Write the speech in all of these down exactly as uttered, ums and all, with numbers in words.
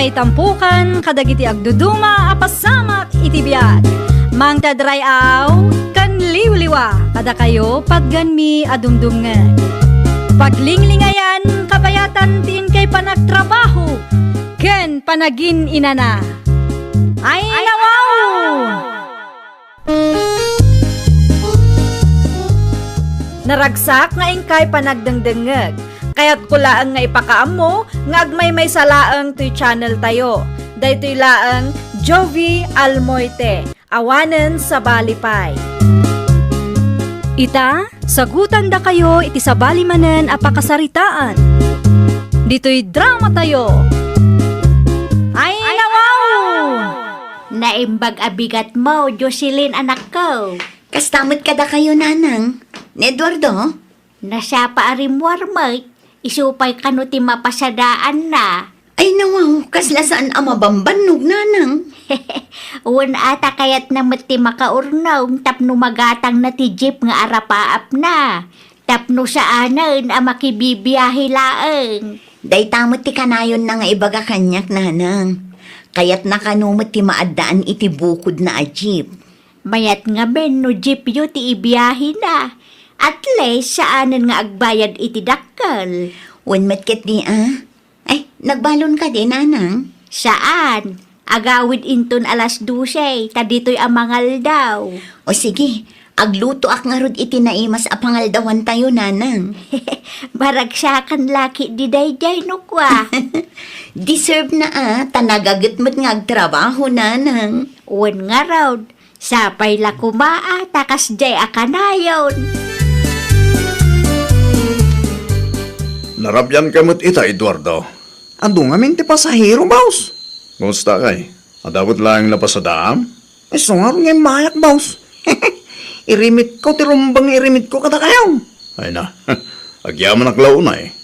Itampukan kadagiti agduduma a pasamak iti biag. Mangted ray-aw ken liwliwa kadakayo patganmi a dumdumngeg. Paglinglingayan, kabayatan ti inkay panagtrabaho ken panagin-inana. Ay, nawaw! Naragsak nga inkay panagdengdengngeg. Kayatko laeng nga ipakaammo nga agmaymaysa laeng toy channel tayo. Daytoy laeng Jovi Almoite, awanen sabali pay. Ita, sagutandakayo iti sabali manen a pakasaritaan. Ditoy drama tayo. Ay, nawaw! Naimbag a bigatmo, Jocelyn, anakko. Kasta met kadakayo, nanang. Ni Eduardo? Nasapa a rimmuar met, isu pay kano ti mapasadaanna. Ay, nawaw, kasla saan a mabambannog, nanang. Wen, ata kayatna met ti makaurnong tapno magatangna ti jeep nga arapaapna. Tapno saanen a makibibiahe laeng. Dayta met ti kanayonna nga ibaga kaniak, nanang. Kayatna kano met ti maaddaan iti bukodna a jeep. Mayat ngamin no jeepyo ti ibiahena. At least, saanen nga agbayad iti dakkel. Wen met ketdi a. Ay, nagbalon kadi, nanang? Saan. Agawid inton alas dose, ta ditoy a mangaldaw. O sige, aglutoak ngarud iti naimas a pangaldawantayo, nanang. Maragsakan la ketdi daydiay no kua. Deserve na a, ta nagaget met nga agtrabaho, nanang. Wen ngarud, sapay la koma a ta kasdiay a kanayon. Narabianka met ita, Eduardo. Adu ngamin ti pasahero, boss. Kumusta kay? Adda met laeng napasadaam? Isu ngarud nga immayak, boss. Irimitko ti rumbeng nga irimitko kadakayo. Ay na, agyamanak la unay.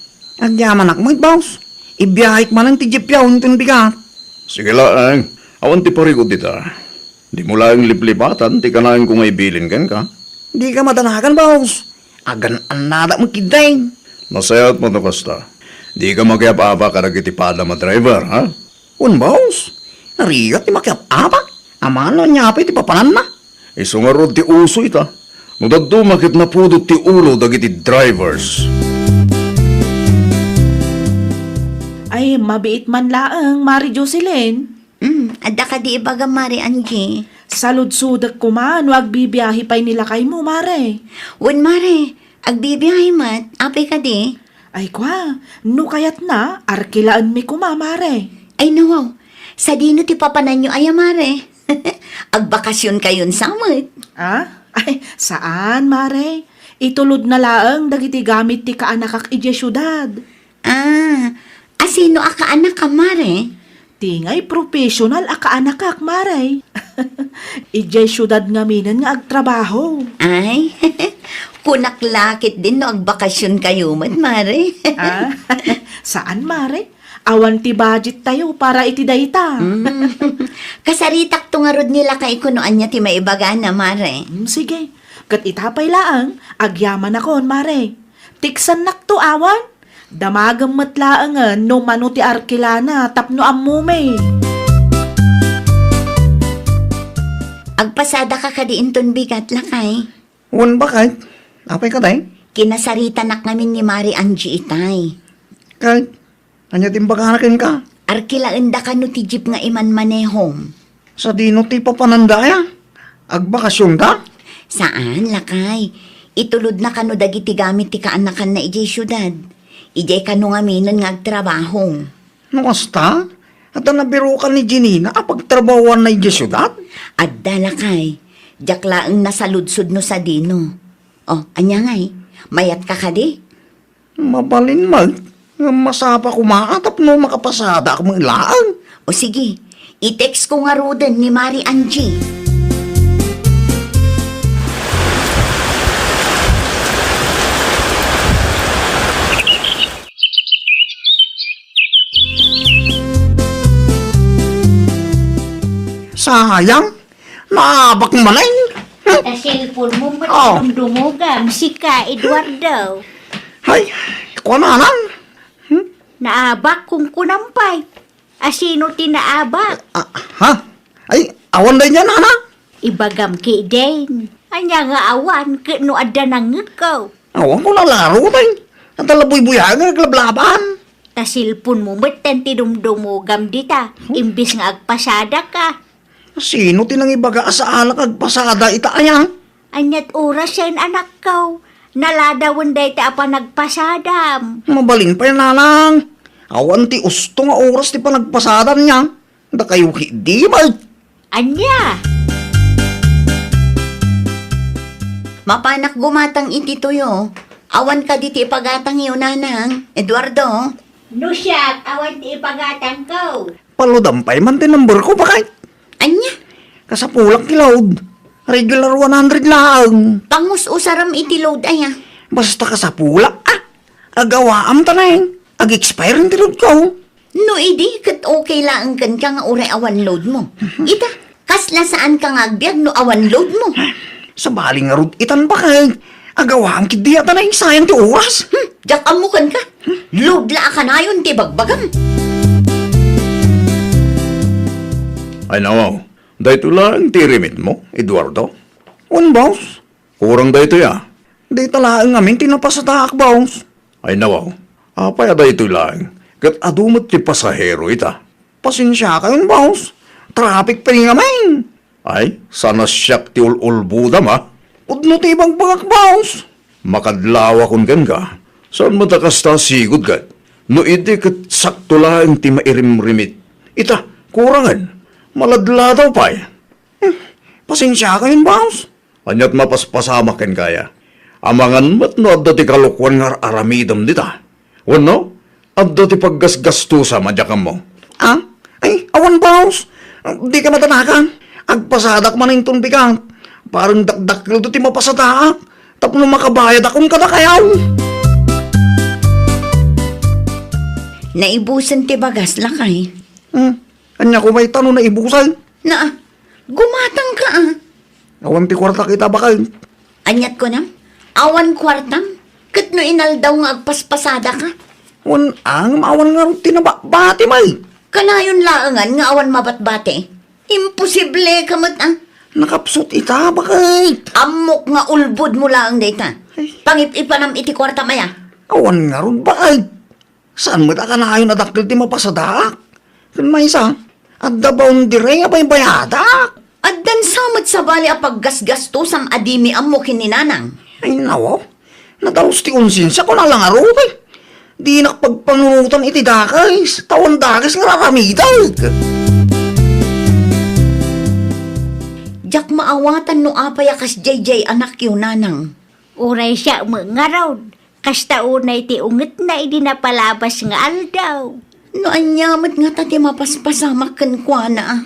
Agyamanak met, boss. Ibiyahek manen ti jeepyo inton bigat. Sige laeng, awan ti parikut dita. Dimo laeng liplipatan ti kanaenko nga ibilin kenka. Dika madanagan, boss. Agan-annadak met ketdi. Nasayaat met no kasta. Dika makiap-apa kadagiti padam a driver, ha? Wen, boss. Narigat ti makiap-apa. Amangan no ania pay ti papananna. Isu ngarud ti uso ita. No dadduma ket napudot ti ulo dagiti drivers. Ay, mabiit man laeng, Mari Jocelyn. Hmm, adda kadi ibagam, Mari Angie? Saludsodek koma no agbibiahe pay ni lakaymo, Mare. Wen, Mare, agbibiahe met. Apay kadi? Ay kua, no kayatna, arkilaenmi koma, Mare. Ay nawaw, sadino ti papananyo aya, Mare? Agbakasionkayon sa met? Ah? Ay, saan, Mare. Itulodna laeng dagiti gamit ti kaanakak idiay siudad. Ah, asino a kaanakam, Mare? Ti ngay professional a kaanakak, Mare. Idiay siudad ngaminen nga agtrabaho. Ay, kunak la ketdin no agbakasionkayo met, Mare. Ah, saan, Mare? Awan ti budgettayo para iti dayta. Mm. Kasaritakto ngarud ni lakayko no ania ti maibagana, Mare. Mm, sige. Ket ita pay laeng, agyamanakon, Mare. Tiksannakto awan? Damagem met laengen no mano ti arkilana tapno ammomi. Agpasadaka kadi inton bigat, lakay? Wen, baket? Apay kadi? Kinasaritanak ngamin ni Mari Angie itay. Ket ania ti imbagana kenka? Arkilaenda kano ti jeep nga imanmanehom. Sadino ti papananda aya? Agbakasionda? Saan, lakay. Itulodna kano dagiti gamit ti kaanakanna idiay siudad. Idiay kano ngaminen nga agtrabaho. No kasta, adda nabirukan ni Jenina a pagtrabahuanna idiay siudad? Adda, lakay. Diak laeng nasaludsod no sadino. O, ania ngay? Mayatka kadi? Mabalin met, ngem masapa koma a tapno makapasadaak met laeng. O sige, i-text ko ngaruden ni Mari Angie. Sayang, naabak manen. Ta cellphone mo, ba't Oh. dumdumugam? Sika, Eduardo. Hay, kuananan. Hmm? Naabak, kungkunam pay. Asino ti naabak? Ah, ha? Ay, awan daydiay, nana? Ibagam ketdin. Ania nga awan ket no adda nangngegko? Awan ko nalaro, tay. Adda la buybuyagan, naglablabaan. Ta cellphone mo metten ti dumdumogam dita, imbes nga agpasadaka. Sino ti nangibaga a saan a agpasada ita aya? Ania't orasen, anakko? Naladawen dayta a panagpasadam. Mabalin pay, nanang. Awan ti usto nga oras ti panagpasadam niya. Dakayo ketdi, bay. Ania? Mapanak gumatang iti tuyo. Awan kadi ti ipagatangyo, nanang, Eduardo? No siak, awan ti ipagatangko. Paludam pay man ti number ko, bakay. Ania? Kasapulak ti load. Regular one hundred laeng. Pangus-usaram iti load aya. Basta kasapulak, ah. Agawaam ta neng. Ag-expire ti load ko. No idi, ket okay laeng kenka nga uray awan load mo. Ita, kasla saanka nga agbiag no awan load mo. Sabali ngarud itan, bakay. Agawaam ketdi ata, neng, sayang ti oras. Hmm, diak ammo kenka. Load la a kanayon ti bagbagam. Ay, nawaw. Daytoy laeng ti irimit mo, Eduardo? Wen, boss. Kurang daytoy, a. Dayta laeng ngamin ti napasadaak, boss. Ay, nawaw. Apay a daytoy laeng? Ket adu met ti pasahero ita. Pasensiakayon, boss. Traffic pay ngamin. Ay, saan a siak ti ul-ulbodam, a? Pudno ti ibagbagak, boss. Makadlawakon kenka. Saan met a kasta a sigud ket? No idi ket sakto laeng ti mairimrimit. Ita, kurangen. Maladladaw pay. Hmm, pasensiakayon, boss. Ania't mapaspasamak kenka aya? Amangan met no adda ti kalokuan nga ar-aramidem dita. Wenno, adda ti paggasgastusam a diak ammo. Ah? Ay, awan, boss. Dika madanagan. Agpasadak manen ton bigat. Parang dakdakkel ti mapasadaak. Tapno makabayadakon kadakayo. Naibusen ti bagas, lakay. Hmm. Ania koma ita no naibusen? Na, gumatangka, a. Awan ti kuartak ita, bakay. Ania't kunam? Awan kuartam? Ket no inaldaw nga agpaspasadaka? Wen, a, ngem awan ngarud ti nababati, may. Kanayon laengan nga awan mabatbati. Imposibleka met, a. Nakapsut ita, bakay. Ammok nga ulbodmo laeng dayta. Ay. Pangip-ipanam iti kuartam aya. Awan ngarud, bakay. Saan met a kanayon a dakkel ti mapasadaak? Ken maysa, adda boundary a baybayadak. Addan sa met sabali a paggasgastusam a dimi ammo ken ni Nanang. Ay, nawaw. Nadalus ti konsensiak, kuna la ngarud, ay. Dinak pagpanunotan iti dakes, ta awan dakes nga ar-aramidek. Diak maawatan no apay a kasdiay diay anakyo, Nanang. Uray siak met ngarud. Kasta unay ti ungetna idi napalabas nga aldaw. No ania met ngata ti mapaspasamak kenkuana, a?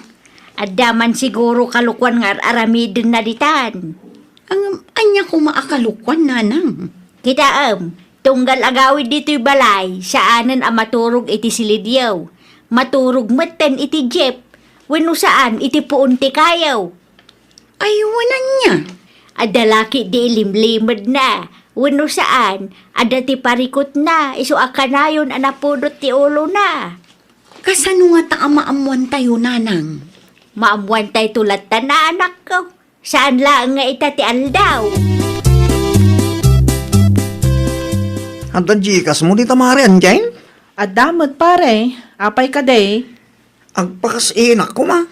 Adda man siguro kalokuan nga ar-aramidenna ditan. Ngem ania koma a kalokuan, Nanang? Kitaem, tunggal agawid ditoy balay, saanen a maturog iti silidyo. Maturog metten iti jeep, wenno saan iti puon ti kayo. Ay, wen ania? Adda la ketdi ilimlimedna, wenno saan, adda ti parikutna, isu a kanayon a napudot ti ulona. Kasano ngata a maammoantayo, Nanang? Maammoantayto latta, anakko. Saan laeng nga ita ti aldaw. Adda Gcash mo dita, Mare, Anjay? Adda met, pare. Apay kadi? Agpakas-inak koma.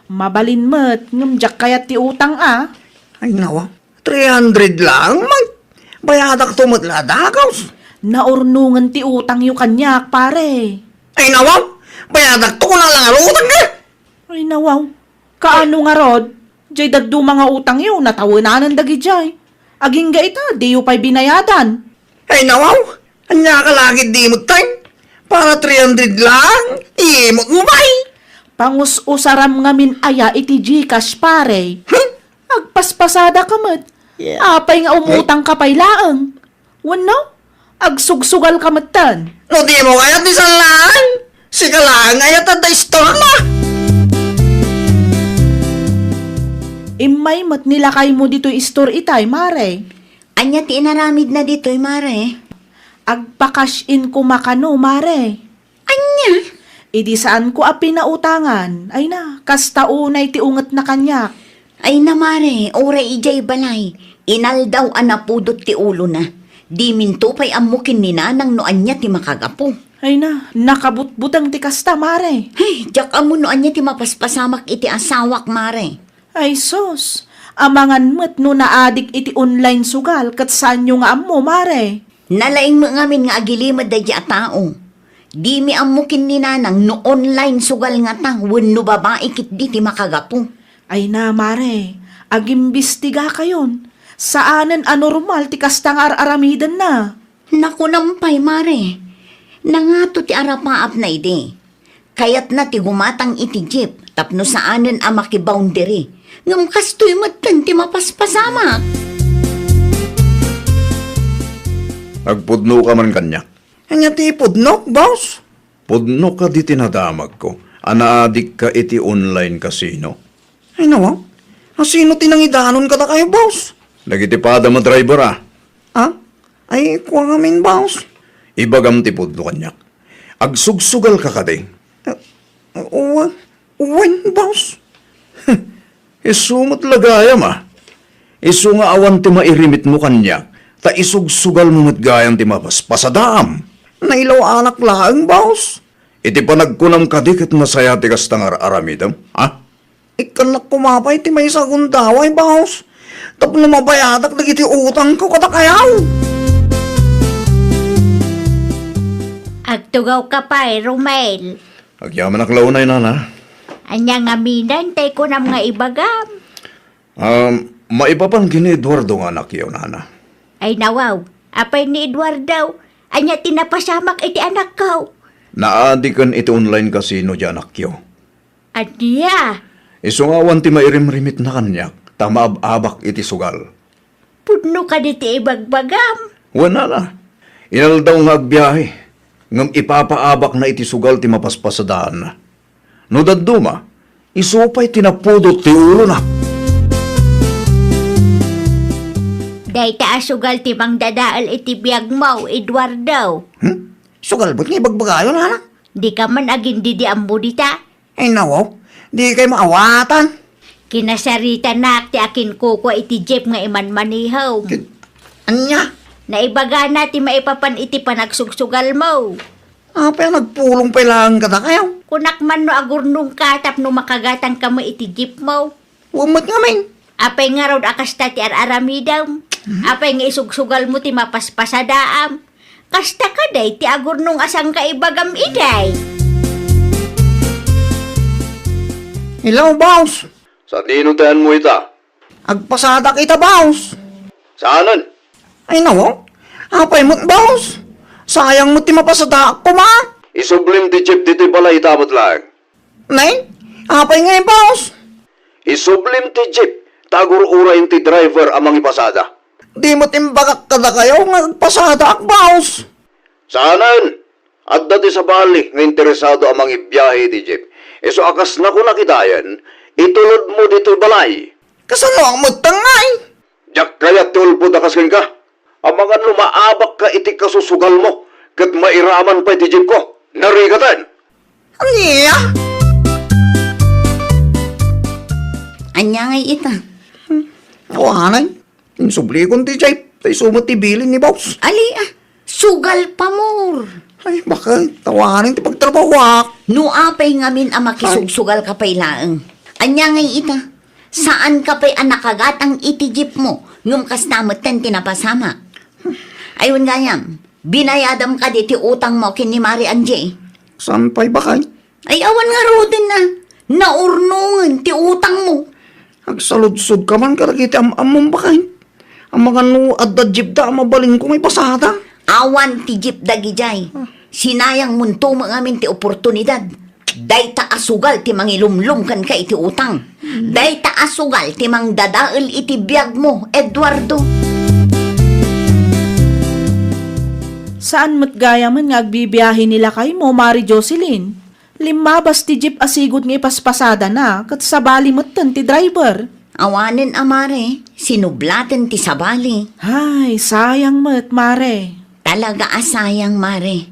Mabalin met, ngem diak kayat ti utang, a. Ay, nawa. Three hundred lang, man. Bayadakto met la dagus. Naurnongen ti utangyo kaniak, pare. Ay, nawa. Bayadakto, kuna lang a utang, a. Ay, nawa. Kaano ngarud? Jay dadduma nga utangyo, natawenanan dagidiay. Agingga ita, diyo pay binayadan. Ay, nawaw! Ania ka lagid di met, tay? Para three hundred lang, imot mo, bay! Pangus-usaram ngamin aya iti Gcash, pare. Hmm? Agpaspasada ka met. Yeah. Apay nga umutang ka pay laeng. Wenno, agsugsugal ka metten. No di mo kayat ti sallaan, sika laeng aya ta adda istorna. Immay met ni lakaymo ditoy istor itay, mare. Ania ti inaramidna ditoy, mare? Agpa-cash in koma kano, mare. Ania? Idi saanko a pinautangan, ay na, kasta unay ti ungetna kaniak. Ay na, mare, uray idiay balay, inaldaw a napudot ti ulona. Diminto pay ammo ken ni nanang no ania ti makagapu. Ay na, nakabutbuteng ti kasta, mare. Ay, diak ammo no ania ti mapaspasamak iti asawak, mare. Ay sus, amangan met no naadik iti online sugal ket saanyo nga ammo, mare. Nalaing met ngamin nga agilimed daydi a tao. Dimi ammo ken ni nanang no online sugal ngata wenno babai ketdi ti makagapu. Ay na, mare, agimbistigakayon. Saanen a normal ti kasta nga ar-aramidenna. Nakunam pay, mare. Nangato ti arapaapna idi. Kayatna ti gumatang iti jeep tapno saanen a makiboundary. Ngem kastoy metten ti mapaspasamak. Agpudnoka man kaniak. Ania ti ipudnok, boss? Pudno kadi ti nadamagko a naadikka iti online casino? Ay, nawaw. Asino ti nangidanon kadakayo, boss? Dagiti padam a driver, a. Ah? Ay, kua ngamin, boss. Ibagam ti pudno kaniak. Agsugsugalka kadi? Ah, wen, wen, boss. Isu met la gayam, a. Isu nga awan ti mairimitmo kaniak, ta isugsugalmo met gayam ti mapaspasadaam. Nailaw-anak laeng, boss. Iti panagkunam kadi ket nasaya ti kasta nga ar-aramidem, a? Ikkannak koma pay ti maysa a gundaway, boss, tapno mabayadak dagiti utangko kadakayaw. Agtugawka pay, Romel. Agyamanak la unay, nana. Ania ngamin tay kunam nga ibagam? Um, maipapan ken ni Eduardo nga anakyo, nana. Ay, nawaw. Apay ni Eduardo? Ania ti napasamak iti anakko? Naadiken iti online casino ti anakyo. Ania? Isu nga awan ti mairimrimitna kaniak, ta maab-abak iti sugal. Pudno kadi ti ibagbagam? Wen, nana. Inaldaw nga agbiahe, ngem ipapaabakna iti sugal ti mapaspasadaanna. No dadduma, isu pay ti napudot ti ulona. Dayta a sugal ti mangdadael iti biagmo, Eduardo. Hmm? Sugal met nga ibagbagayo, nana? Dika man agin-idi ammo dita? Ay, nawaw, dikay maawatan. Kinasaritanak ti akinkukua iti jeep nga imanmanihom. Ket ania? Naibagana ti maipapan iti panagsugsugalmo. Apay a nagpulong pay laeng kadakayo? Kunak man no agurnongka tapno makagatangka met iti jeepmo. Wen met ngamin. Apay ngarud a kasta ti ar-aramidem? Mhm. Apay nga isugsugalmo ti mapaspasadaam? Kasta kadi ti agurnong a sangkaibagam idiay? Hello, boss. Sadino ti ayanmo ita? Agpasadak ita, boss. Saanen? Ay, nawaw. Apay met, boss? Sayang met ti mapasadaak koma. Isublim ti jeep ditoy balay ita met laeng. Nay, apay ngay, boss? Isublim ti jeep, ta agur-urayen ti driver a mangipasada. Di met imbagak kadakayo nga agpasadaak, boss. Saanen, adda ti sabali nga interesado a mangibiahe iti jeep. Isu a kas nakunak idiayen, itulodmo ditoy balay. Kasanoak met ngay? Diak kayat ti ulpod a kas kenka. Amangan no maabakka iti kasusugalmo, ket mairaman pay ti jeepko. Narikaten! Ania? Ania ngay ita? Hmm, awanen. Insublikon ti jeep, ta isu met ti bilin ni boss. Ali, a. Sugal pamor. Ay, baket, awanen ti pagtrabahoak. No apay ngamin a makisugsugalka pay laeng. Ania ngay ita? Saanka pay a nakagatang iti jeepmo, ngem kasta metten ti napasamak. Ay, wen gayam, binayadam kadi ti utangmo ken ni Mari Angie? Saan pay, baket? Ay, awan ngaruden a. Naurnongen ti utangmo. Agsaludsodka man kadagiti am-ammom, baket. Amangan no adda jeepda a mabalinko nga ipasada. Awan ti jeep dagidiay. Ah. Sinayangmonto met ngamin ti oportunidad. Dayta a sugal ti mangilumlom kenka iti utang. Hmm. Dayta a sugal ti mangdadael iti biagmo, Eduardo. Saan met gayamen nga agbibiahe ni lakaymo, Mari Jocelyn? Limmabas ti jeep a sigud nga ipaspasadana, ket sabali metten ti driver. Awanen a, mare, sinublaten ti sabali. Ay, sayang met, mare. Talaga a sayang, mare.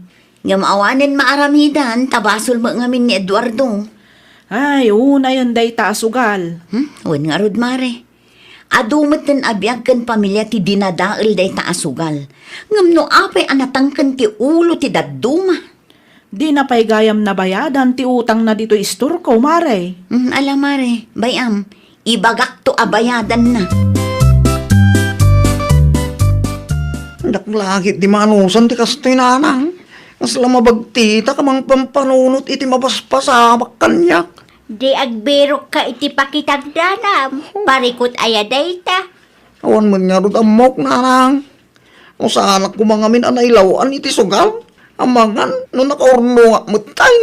Ngem awanen maaramidan, ta basol met ngamin ni Eduardo. Ay, unayen dayta a sugal. Hmm? Wen ngarud, Mare. Adu metten a biag ken pamilia ti dinadael dayta a sugal. Ngem no apay a natangken ti ulo ti dadduma? Dina pay gayam nabayadan ti utangna ditoy istorko, Mare. Hmm, ala, Mare, bay-am, ibagakto a bayadanna. Dakla ket di maanusan ti kastoy, nanang. Kasla mabagtitak a mangpampanunot iti mapaspasamak kaniak. Di agbirokka iti pakitagdanam. Parikut aya dayta. Awan met ngarud ammok, nanang. No saanak koma ngamin a nailaw-an iti sugal, amangan no nakaurnongak metten.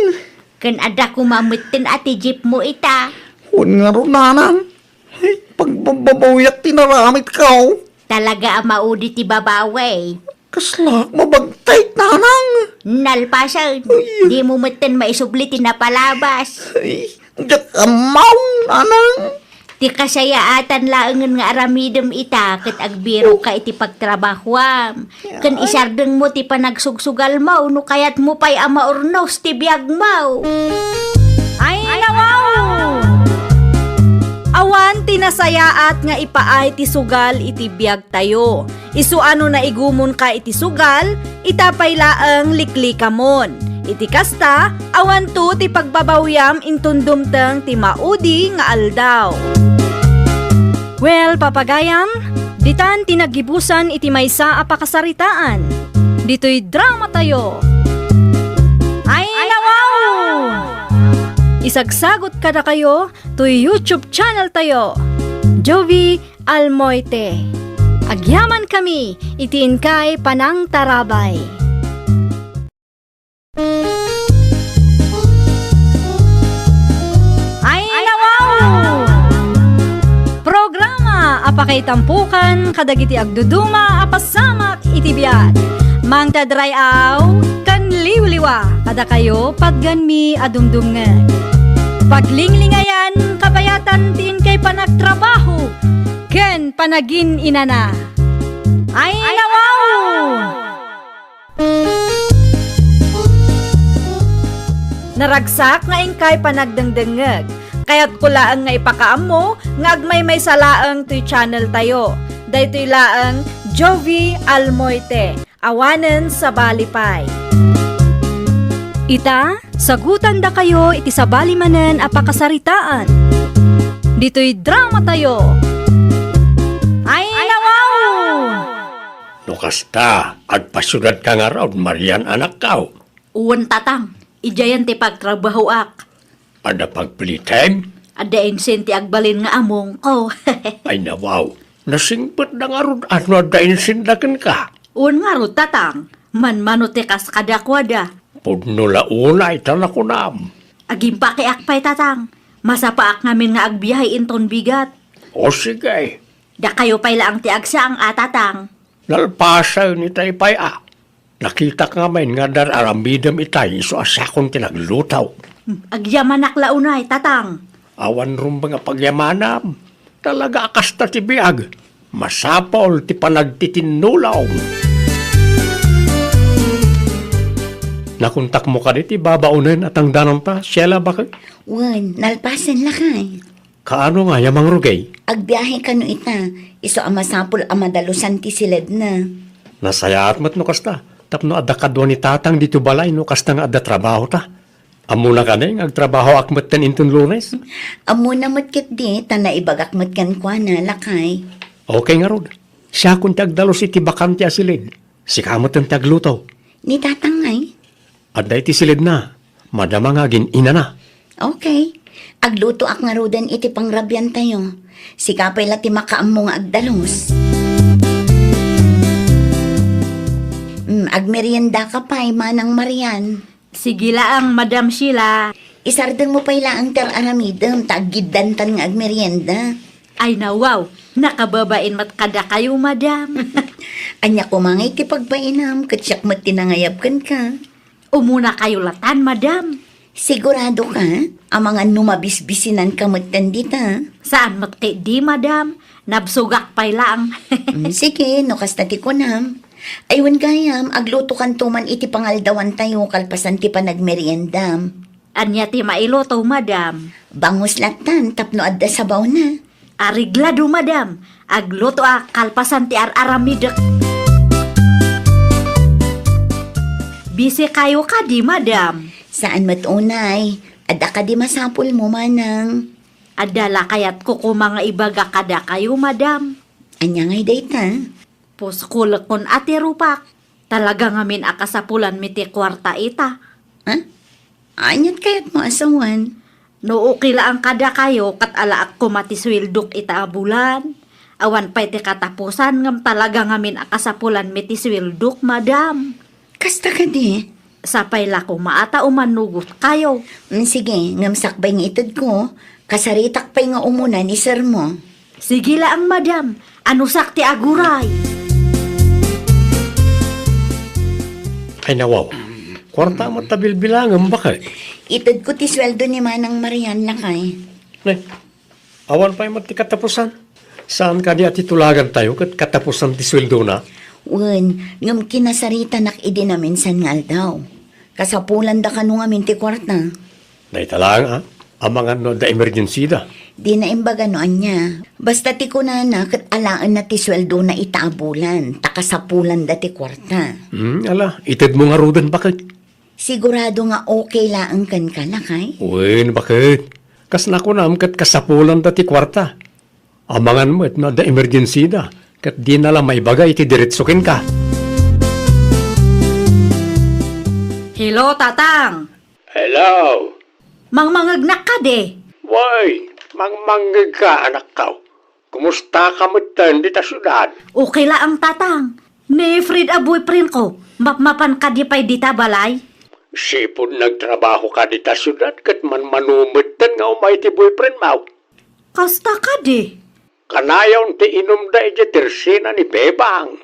Ken adda koma metten a ti jeepmo ita. Wen ngarud, nanang. Ay, pagbababawiak ti naramidko. Talaga a maudi ti babawi. Kasla mabagtit, nanang. Nalpasen, ay, dimo metten maisubli ti napalabas. Ay, diak ammo, nanang. Ti kasayaatan laengen nga aramidem ita ket agbirokka iti pagtrabahoam. Ken isardengmo ti panagsugsugalmo no kayatmo pay a maurnos ti biagmo. Ay, nawaw! Awan ti nasayaat nga ipaay ti sugal iti biag tayo. Isu a no naigumonka iti sugal, ita pay laeng liklikamon. Iti kasta, awanto ti pagbabawiam inton dumteng ti maudi nga aldaw. Well, papagayam, ditan ti naggibusan iti maysa a pakasaritaan. Ditoy drama tayo. Ay, nawaw! Isagsagot kadakayo toy YouTube channel tayo. Jovi Almoite. Agyamankami iti inkay panangtarabay. Ay, nawaw! Programa a pakaitampokan kadagiti agduduma a pasamak iti biag. Mangted ray-aw ken liwliwa kadakayo patgenmi a dumdumngeg. Paglinglingayan, kabayatan ti inkay panagtrabaho ken panagin-inana. Ay, nawaw! Naragsak nga inkay panagdengdengngeg. Kayatko laeng nga ipakaammo nga agmaymaysa laeng toy channel tayo. Daytoy laeng Jovi Almoite. Awanen sabali pay. Ita, sagutandakayo iti sabali manen a pakasaritaan. Ditoy drama tayo. Ay, nawaw! No kasta, agpasiudadka ngarud, Marian, anakko. Wen, tatang, idiayen ti pagtrabahoak. Adda pagpilitem? Adda insin ti agbalin nga amongko. Ay, nawaw. Nasingpetda ngarud a no adda insinda kenka. Wen ngarud, tatang. Manmano ti kas kadakuada. Pudno la unay ta nakunam. Agimpakiak pay, tatang. Masapaak ngamin nga agbiahe inton bigat. O, sige. Dakayo pay laeng ti agsang a, tatang. Nalpasen itay pay a. Nakitak ngamin nga adda aramidem itay isu a siakon ti nagluto. Hmm, agyamanak la unay, tatang. Awan rumbeng a pagyamanam. Talaga a kasta ti biag. Masapul ti panagtitinnulong. Nakontakmo kadi ti babaonen a tangdananta, Sheila, baket? Wen, nalpasen lakay. Kaano nga ya mangrugay? Agbiahe kano ita, isu a masapul a madalusan ti siledna. Nasayaat met no kasta, tapno adda kadua ni tatang ditoy balay no kasta nga adda trabahota. Ammona kadi nga agtrabahoak metten inton Lunes? Ammona met ketdi, ta naibagak met kenkuana, lakay. Okay ngarud. Siakon ti agdalus iti bakante a silid. Sika metten ti agluto. Ni tatang ngay? Adda iti siledna. Madama nga agin-inana. Okay. Aglutoak ngaruden iti pangrabiantayo. Sika pay la ti makaammo nga agdalus. Mm, agmeriendaka pay, Manang Marian. Sige laeng, Madam Sheila. Isardengmo pay laeng ti ar-aramidem ta aggiddantan nga agmerienda. Ay, nawaw, nakababain met kadakayo, madam. Ania koma ngay ti pagbainam, ket siak met ti nangayab kenka. Umunakayo latan, madam. Siguradoka, amangan no mabisbisinanka metten dita? Saan met ketdi, madam. Nabsogak pay laeng. Mm, sige, no kasta ti kunam. Ay, wen gayam, aglutokanto man iti pangaldawantayo kalpasan ti panagmeriendam. Ania ti mailuto, madam? Bangus lattan tapno adda sabawna. Areglado, madam. Agluto a kalpasan ti ar-aramidek. Busy kayo kadi, madam? Saan met unay. Adda kadi masapulmo, manang? Adda la kayatko koma nga ibaga kadakayo, madam. Ania ngay dayta? Puskulekon a ti rupak. Talaga ngamin a kasapulanmi ti kuarta ita. Ha? Aniat kayatmo a sawen? No okay laeng kadakayo, ket alaak koma ti sueldok ita a bulan. Awan pay ti katapusan, ngem talaga ngamin a kasapulanmi ti sueldok, madam. Kasta kadi? Sapay la koma a ta umanugot kayo. Mm, sige, ngem sakbay nga itedko, kasaritak pay nga umuna ni sir mo. Sige laeng, madam. Anusak ti aguray. Ay, nawaw. Kuarta met ta bilbilangem, bakay? Itedko ti sueldo ni Manang Marian, lakay. Ne, awan pay met ti katapusan. Saan kadi a ti tulagantayo ket katapusan ti sueldona? Wen, ngem kinasaritanak idi naminsan nga aldaw. Kasapulanda kano ngamin ti kuarta. Dayta laeng, a. Amangan no adda emergency da. Dina imbaga no ania. Basta ti kunana ket alaenna ti sueldona ita a bulan, ta kasapulanda ti kuarta. Hmm, ala, itedmo ngaruden, baket. Sigurado nga okay laeng kenka, lakay? Wen, baket. Kas nakunam ket kasapulanda ti kuarta. Amangan met no adda emergency da, ket dina la maibaga iti diretso kenka. Hello, Tatang! Hello! Mangmangegnak kadi? Wen, mangmangegka, anakko. Kumustaka metten dita siudad? Okay laeng, Tatang. Ni Fred a boyfriendko, mapmapan kadi pay dita balay? Sipud nagtrabahoka dita siudad ket manmano metten nga umay ti boyfriendmo. Kasta kadi? Kanayon ti inumda idiay tersena ni Bebang.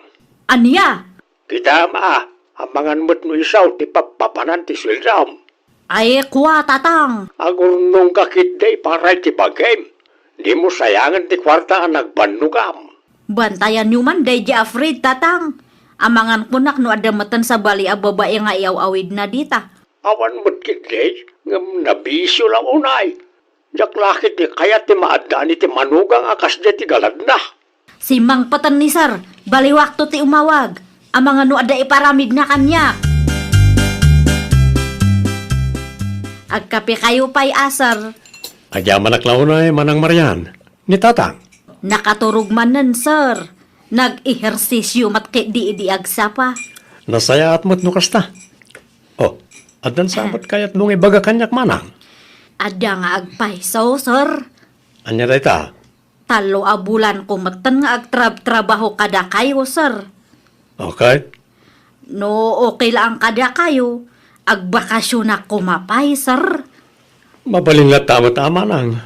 Ania? Kitam a, amangan met no isu ti pappapanan ti sueldom. Ay, kua, Tatang. Agurnongka ketdi para iti bagim. Dimo sayangen ti kuarta a nagbannogam. Bantayanyo man daydiay a Fred, Tatang. Amangan konak no adda metten sabali a babai nga iyaw-awidna dita. Awan met ketdi, ngem nabisio la unay. Diak la ketdi kayat ti maaddaan iti manugang a kasdiay ti galadna. Simmangpeten ni Sir, baliwakto ti umawag. Amangan no adda iparamidna kaniak. Agkapekayo pay a, Sir. Agyamanak la unay, Manang Marian. Ni Tatang? Nakaturog manen, Sir. Nag-ehersisyo met ketdi idi agsapa. Nasayaat met no kasta. Oh, addan sa met kayatmo nga ibaga kaniak, Manang? Adda nga agpayso, Sir. Ania dayta? Tallo a bulanko metten nga agtrabtrabaho kadakayo, Sir. Okay. No okay laeng kadakayo, agbakasionak koma pay, Sir. Mabalin latta met a, Manang.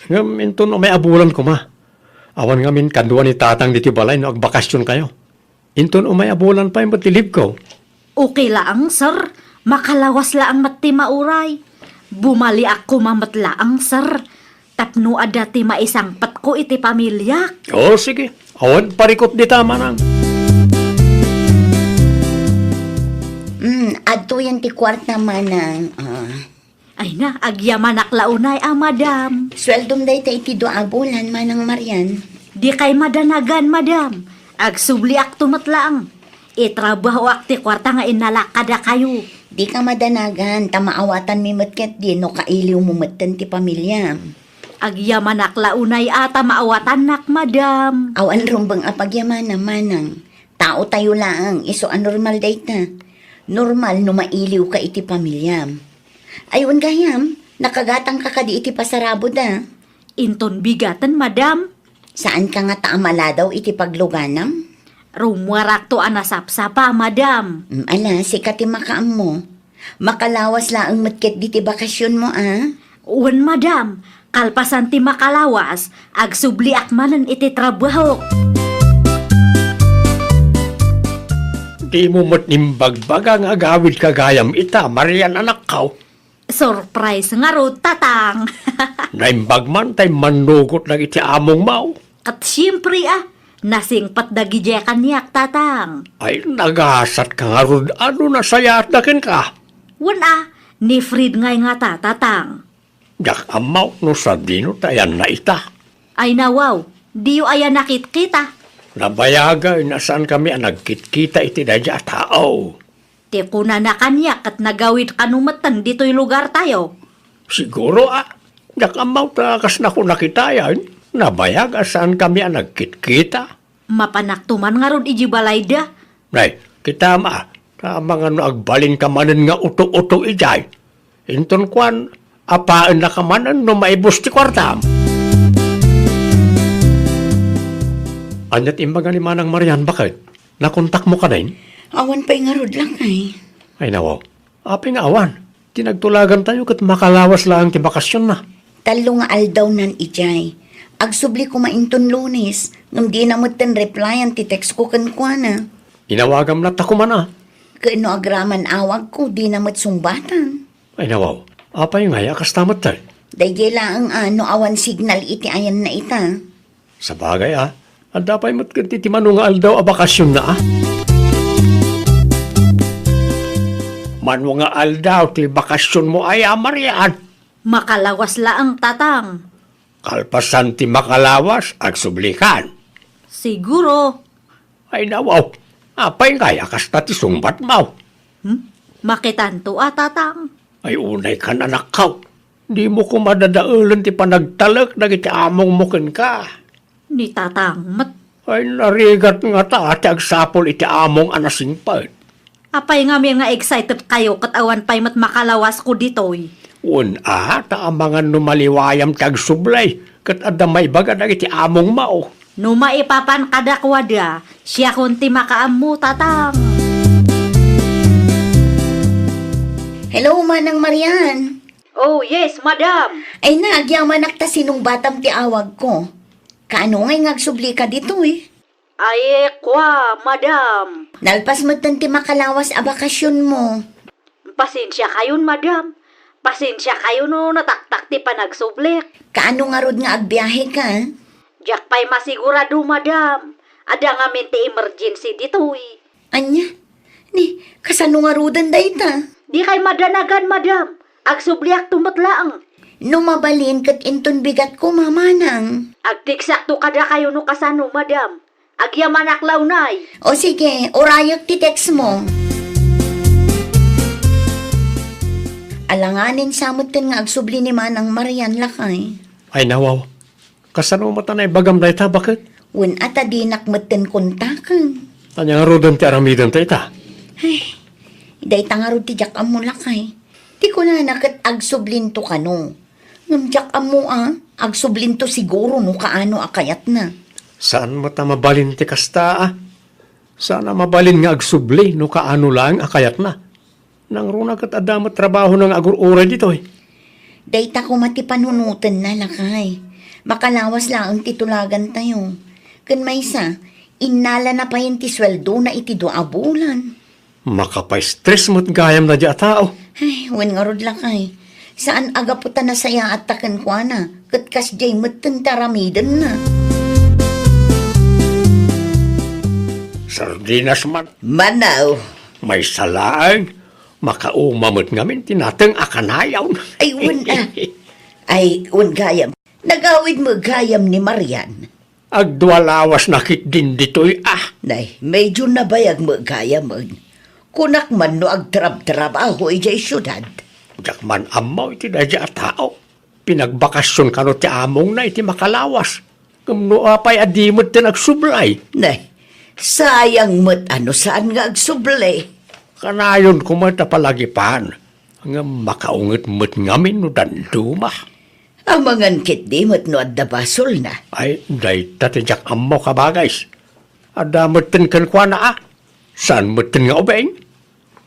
Ngem inton umay a bulan koma, awan ngamin kadua ni Tatang ditoy balay no agbakasionkayo. Inton umay a bulan pay met ti leave-ko. Okay laeng, Sir. Makalawas laeng met ti mauray. Bumaliak koma met laeng, Sir. Tapno adda ti maisangpetko iti pamiliak. Oh, sige. Awan parikut dita, Manang. Mm, adtoyen ti kuarta, Manang. Ah. Ay na, agyamanak la unay a, madam. Sueldom dayta iti dua a bulan, Manang Marian. Dikay madanagan, madam. Agsubliakto met laeng. Itrabahoak ti kuarta nga innalak kadakayo. Dika madanagan, ta maawatanmi met ketdi no kailiwmo metten ti pamiliam. Agyamanak la unay a ta maawatannak, madam. Awan rumbeng a pagyamana, Manang. Taotayo laeng, isu a normal dayta. Normal no mailiwka iti pamiliam. Ay, wen gayam, nakagatangka kadi iti pasarabod a? Inton bigaten, madam. Saanka ngata a maladaw iti pagluganam? Rummuarakto a nasapsapa, madam. Mm, ala, sika ti makaammo. Makalawas laeng met ketdi ti bakasionmo a? Wen, madam. Kalpasan ti makalawas, agsubliak manen iti trabahok. Dimo met imbagbaga nga agawidka gayam ita, Marian, anakko. Surprise ngarud, Tatang. Naimbag man tay mannugot dagiti amongmo. Ket siempre a, Nasingpet dagidiay kaniak, Tatang. Ay, nagasatka ngarud a no nasayaatda kenka. Wen a, ni Fred ngay ngata, Tatang. Diak ammo no sadino ti ayanna ita. Ay nawaw, diyo aya nakitkita? Nabayagen a saankami a nagkitkita iti daydiay a tao. Ti kunana kaniak ket nagawid kano metten ditoy lugartayo. Siguro a, diak ammo ta kas nakunakitayan, nabayag a saankami a nagkitkita. Mapanakto man ngarud idiay balayda. Nay, kitam a, ta amangan no agbalinka manen nga uto-uto idiay. Inton kuan, apaennaka manen no maibus ti kuartam. Ania ti imbaga ni Manang Marian, baket? Nakontakmo kadin? Awan pay ngarud, lakay. Ay, nawaw. Apay nga awan? Ti nagtulagantayo ket makalawas laeng ti bakasionna. Tallo nga aldawnan idiay. Agsubli koma inton Lunes, ngem dina metten replyan ti text ko kenkuana. Inawagam latta koma a. Ket no agraman awagko, dina met sungbatan. Ay, nawaw. Apay ngay a kasta metten? Daydiay laeng a no awan signal iti ayanna ita. Sabagay a, adda pay met ket ti mano nga aldaw a bakasionna a. Mano nga aldaw ti bakasionmo aya, Marian? Makalawas laeng, Tatang. Kalpasan ti makalawas, agsublikan. Siguro. Ay, nawaw. Apay ngay a kasta ti sungbatmo? Hmm? Makitanto a, Tatang. Ay, unaykan, anakko. Dimo koma dadaelen ti panagtalek dagiti amongmo kenka. Ni Tatang met. Ay, narigat ngata ti agsapul iti among a nasingpet. Apay ngamin nga excited kayo ket awan pay met makalawasko ditoy? Wen a, ta amangan no maliwayam ti agsubli, ket adda maibaga dagiti amongmo. No maipapan kadakuada, siakon ti makaammo, Tatang. Hello, Manang Marian. Oh, yes, madam. Ay, nagyamanak ta sinungbatam ti awagko. Kaano ngay nga agsublika ditoy? Ay, kua, madam. Nalpas metten ti makalawas a bakasionmo. Pasensia kayon, madam. Pasensia kayo no nataktak ti panagsublik. Kaano ngarud nga agbiaheka? Diak pay masigurado, madam. Adda ngamin ti emergency ditoy. Ania? Ni, kasano ngaruden dayta? Dikay madanagan, madam. Agsubliakto met laeng. No mabalin ket inton bigat koma, Manang. Agteksakto kadakayo no kasano, madam. Agyamanak la unay. O sige, urayek ti text mo. Alanganin sa metten nga agsubli ni Manang Marian, lakay. Ay, nawaw. Kasano met a naibagam dayta, baket? Wen a ta dinak metten kontaken. Ania ngaruden ti aramidenta ita? Ay, dayta ngarud ti diak ammo, lakay. Ti kunana ket agsublinto kano. Ngem diak ammo a, agsublinto siguro no kaano a kayatna. Saan met a mabalin ti kasta a? Saan a mabalin nga agsubli no kaano laeng a kayatna? Nangruna ket adda met trabahona nga agur-uray ditoy. Dayta koma ti panunotenna, lakay. Makalawas laeng ti tulagantayo. Ken maysa, innalana payen ti sueldona iti dua a bulan. Makapaistres met gayam daydiay a tao. Ay, wen ngarud, lakay. Saan a gapu ta nasayaatta kenkuana, ket kasdiay metten ti aramidenna. Sardinas man. Manaw. Maysa laeng, makauma met ngamin ti nateng a kanayon. Ay, wen a. Ay, wen gayam. Nagawid met gayam ni Marian. Agdua lawasna ketdin ditoy a. Nay, medyo nabayag met gayamen. Kunak man no agtrabtrabaho idiay siudad. Diak man ammo iti daydiay a tao. Pinagbakasion kano ti amongna iti makalawas. Ngem no apay a di metten agsubli? Nay, sayang met a no saan nga agsubli. Kanayon koma ta palagipan. Ngem makaunget met ngamin no danduma. Amangan ketdi met no adda basolna. Ay, dayta ti diak ammo, kabagis. Adda metten kenkuana a. Saan metten nga ubing?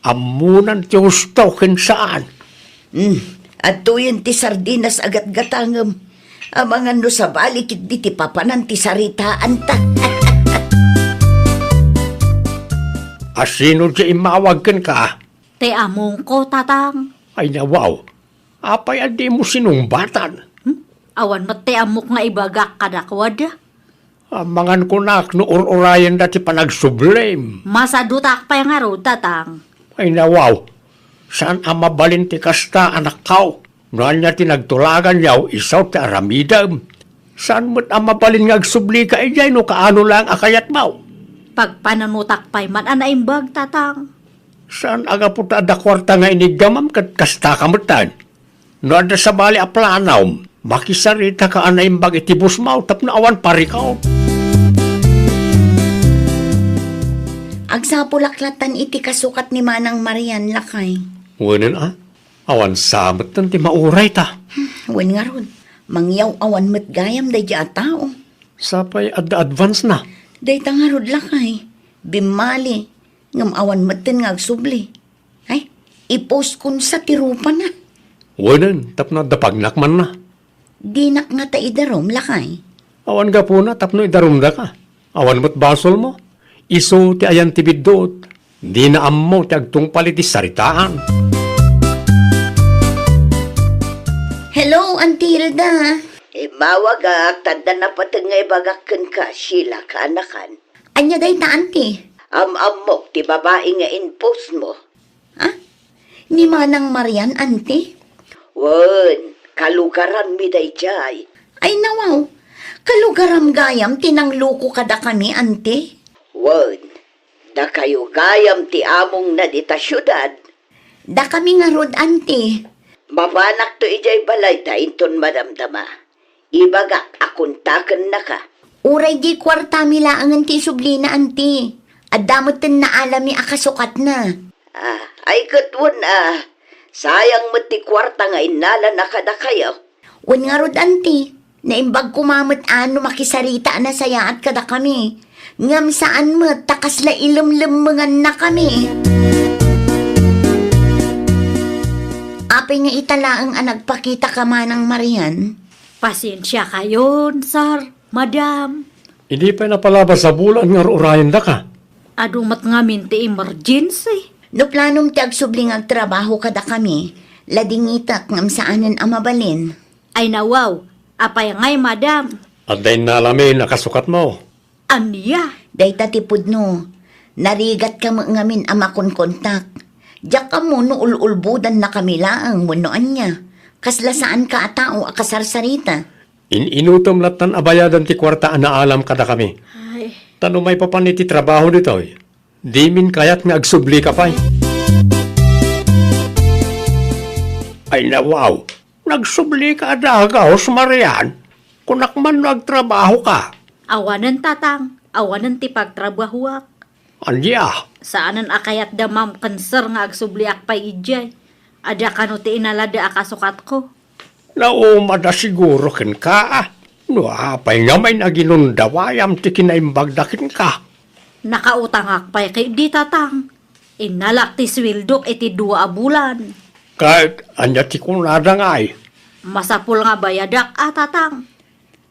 Ammonan ti husto ken saan. Hmm, adtoyen ti sardinas a gatgatangem. Amangan no sabali ketdi ti papanan ti saritaanta. Asino ti immawag kenka? Ti amongko, Tatang. Ay, nawaw. Apay a dimo sinungbatan? Hmm? Awan met ti ammok nga ibagak kadakuada. Amangan kunak no ur-urayenda ti panagsublim. Masadutak pay ngarud, Tatang. Ay, nawaw. Saan a mabalin ti kasta, anakko. No ania ti nagtulaganyo, isu ti aramidem. Saan met a mabalin nga agsublika idiay no kaano laeng a kayatmo? Pagpananutak pay man a naimbag, Tatang. Saan a gapu ta adda kuarta nga iniggamam ket kastaka metten? No adda sabali a planom, makisaritaka a naimbag iti bossmo tapno awan parikut. Agsapulak lattan iti kasukat ni Manang Marian, lakay. Wenen a, awan sa metten ti mauray ta. Wen ngarud, mangyaw-awan met gayam daydiay a tao. Sapay adda advance na. Dayta ngarud, lakay, bimmali, ngem awan metten nga agsubli. Ay, i-post kon sa ti rupana. Wenen, tapno adda pagnak man na. Dinak ngata idarum, lakay. Awan gapuna tapno idarumdaka. Awan met basolmo. Isu ti ayan ti biddut. Dina ammo ti agtungpal iti saritaan. Hello, Auntie Hilda. Immawagak, ta adda napateg nga ibagak kenka, Sheila, kaanakan. Ania dayta, Auntie? Am-ammok ti babai nga in-postmo. Ha? Ni Manang Marian, Auntie? Wen, kalugaranmi daydiay. Ay, nawaw. Kalugaram gayam ti nangloko kadakami, Auntie? Wen, dakayo gayam ti amongna dita siudad. Dakami ngarud, Auntie. Mapanakto idiay balayta inton madamdama. Ibagak a kontakennaka. Uray di kuartami laengen ti isublina, Auntie. Adda metten naalami a kasukatna. Ah, ay ket wen a, sayang met ti kuarta nga innalana kadakayo. Wen ngarud, Auntie, naimbag koma met a no makisarita a nasayaat kadakami. Ngem saan met ta kasla ilemlemmengannakami. Apay nga ita laeng a nagpakitaka, Manang Marian? Pasiensiakayon, sir, madam. Idi pay napalabas a bulan nga ur-urayendaka. Adu met ngamin ti emergency. No planom ti agsubli nga agtrabaho kadakami, ladingitek ngem saanen a mabalin. Ay nawaw, apay ngay, madam? Adda innalamin a kasukatmo. Ania? Dayta ti pudno. Narigatka met ngamin a makonkontak. Diak ammo no ul-ulbodannakami laeng wenno ania. Kasla saanka a tao a kasarsarita. In-inutom lattan a bayadan ti kuarta a naalam kadakami. Ay. Ta no maipapan iti trabaho ditoy, dimin kayat nga agsublika pay. Ay, nawaw, nagsublika a dagus, Marian. Kunak man no agtrabahoka. Awanen, Tatang. Awanen ti pagtrabahoak. Ania? Saanen a kayat da Ma'am ken Sir nga agsubliak pay idiay. Adda kano ti inalada a kasukatko. Naumada siguro kenka, a. No apay ngamin a ginundawayam ti kinaimbagda kenka? Nakautangak pay ketdi, Tatang. Innalak ti sueldok iti dua a bulan. Ket ania ti kunada ngay? Masapul nga bayadak a, Tatang.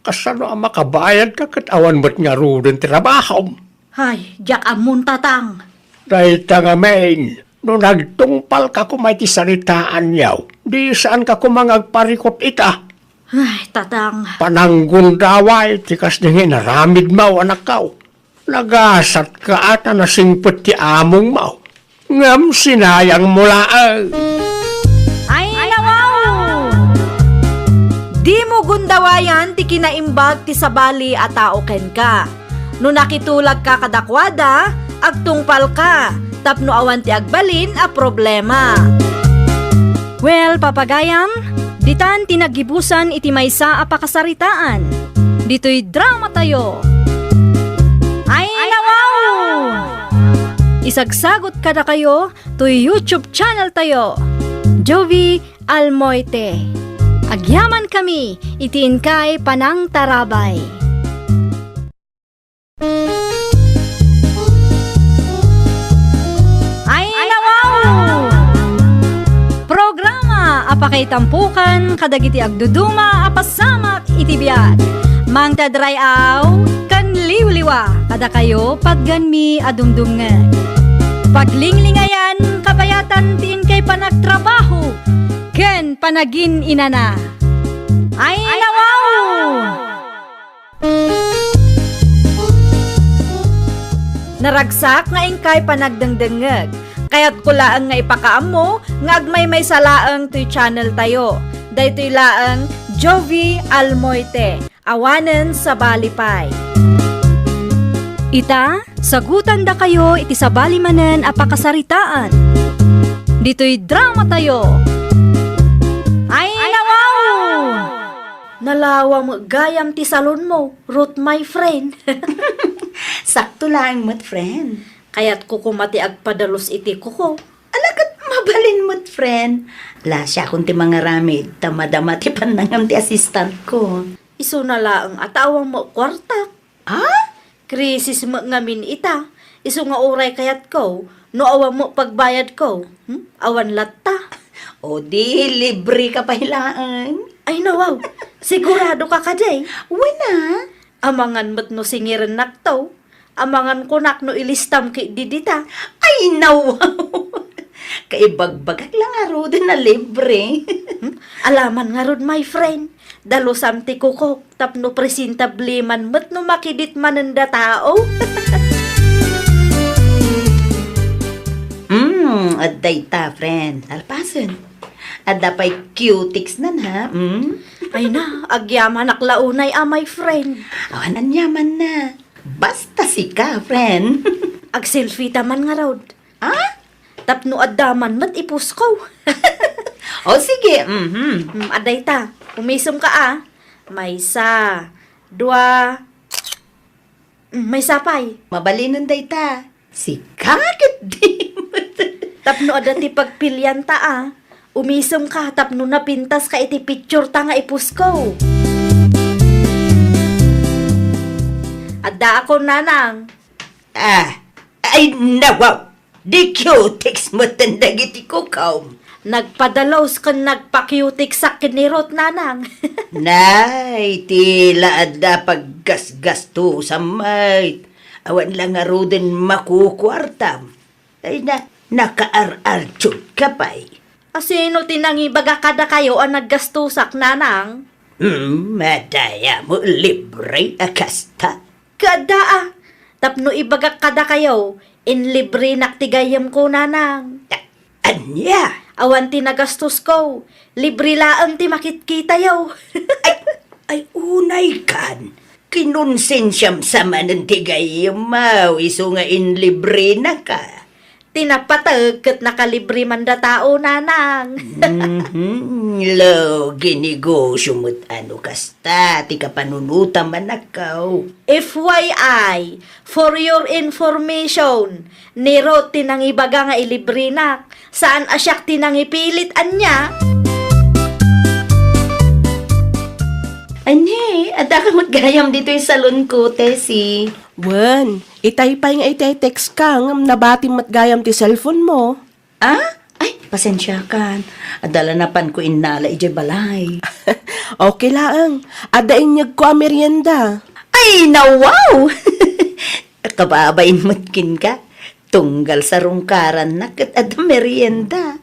Kasano a makabayadka ket awan met ngaruden ti trabahom? Ay, diak ammon, Tatang. Dayta ngamin, no nagtungpalka koma iti saritaanyo, di saanka koma nga agparikut ita. Ay, Tatang. Pananggundaway ti kasdi nga inaramidmo, anakko. Nagasatka a ta nasingpet ti amongmo. Ngem sinayangmo laeng. Ay, nawaw! Dimo gundawayan ti kinaimbag ti sabali a tao kenka. No nakitulagka kadakuada, agtungpalka tapno awan ti agbalin a problema. Well, papagayam, ditan ti naggibusan iti maysa a pakasaritaan. Ditoy dramatayo. Ay, nawaw! Isagsagot kadakayo toy YouTube channel tayo, Jovie Almoite. Agyamankami iti inkay panangtarabay. Ay, nawaw! Programa a pakaitampukan kadagiti agduduma a pasamak iti biag. Mangted ray-aw ken liwliwa kadakayo patgenmi a dumdumngeg. Paglinglingayan kabayatan ti inkay panagtrabaho ken panagin-inana. Ay, nawaw! Naragsak nga inkay panagdengdengngeg. Kayatko laeng nga ipakaammo nga agmaymaysa laeng toy channel tayo. Daytoy laeng Jovie Almoite. Awanen sabali pay. Ita, sagutandakayo iti sabali manen a pakasaritaan. Ditoy drama tayo. Ay, nawaw! Nalawa met gayam ti salonmo, Ruth, my friend. Sakto laeng met, friend. Kayatko koma ti agpadalus iti kuko. Ala, ket mabalin met, friend. La, siakon ti mangaramid, ta madama ti pannangam ti assistant ko. Isuna laeng a ta awan met kuartak. Ah? Krisis met ngamin ita. Isu nga uray kayatko, no awan met pagbayadko. Hmm? Awan latta. O di, libre ka pay laeng. Ay, nawaw. Sigurado ka kadi? Wen a. Amangan met no singirennakto. Amangan konak no ilistam ketdi dita. Ay, nawaw. Kaibagbagak la ngaruden a libre. Hmm? Alaman ngarud, my friend. Dalusam ti kukok tapno presentable man met no makidit manen datao. Mm, adda ita, friend. Alpasen. Adda pay cutex nan, ha? Mm? Ay na, agyamanak la unay a, my friend. Awan aniamanna. Basta sika, friend. Agselfie ta man ngarud. Ah? Tapno adda man met ipusko. O, sige, mhm. Hmm, adda ita. Umisem ka, a. Maysa, dua, hmm, maysa pay. Mabalinen dayta. Sika ketdi. Tapno adda ti pagpilianta, a. Umisem ka tapno napintas ka iti picture ta nga ipusko. Addaakon, nanang. Ah, ay, nawaw. Di cutex metten dagiti kukom. Nagpadalus ken nagpa-cutex-ak ken ni Ruth, nanang. Nay, ti la adda paggasgastusam met. Awan la ngaruden makukuartam. Ay na, nakaar-arjud ka pay. A, sino ti nangibaga kadakayo a naggastusak, nanang? Hmm, madaya mo libre a kasta. Kada a, tapno ibagak kadakayo, inlibrenak ti gayyemko, nanang. A-, ania? Awan ti nagastusko, libre laeng ti makitkitayo. Ay, ay, unay kan, kinonsensiam sa manen ti gayyem, isu nga inlibrenaka. Ti napateg ket nakalibre man datao, nanang. Mhm. Lo, ginegosyo met ano kasta ti kapanunotam a nakaw. F Y I, for your information, ni Ruth ti nangibaga nga ilibrenak. Saan a siak ti nangipilit, ania? Ania, adda ka met gayam ditoy salon ko, Tessie. Wen, itay pay nga itay text ka, ngem nabatim met gayam ti cellphone mo. Ah? Ay, pasensiakan. Adda la napanko innala idiay balay. Okay laeng. Adda inyegko a merienda. Ay, nawaw! Kababain met kenka. Tunggal sarungkaranna ket adda merienda.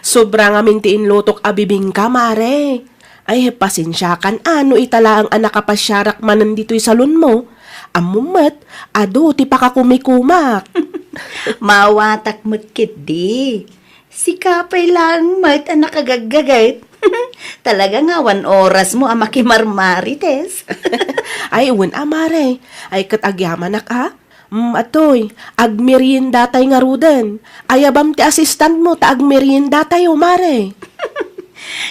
Sobra ngamin ti inlutok a bibingka, mare. Ay, pasensiakan a no ita laeng a nakapasiarak manen ditoy salonmo. Ammom met, adu ti pakakumikumak. Maawatak met ketdi. Sika pay laeng met a nakagaggaget. Talaga nga awan orasmo a makimarmarites. Ay, wen a, mare. Ay, ket agyamanak a. Mm, atoy, agmeriendatay ngaruden. Ayabam ti assistantmo ta agmeriendatayo, mare.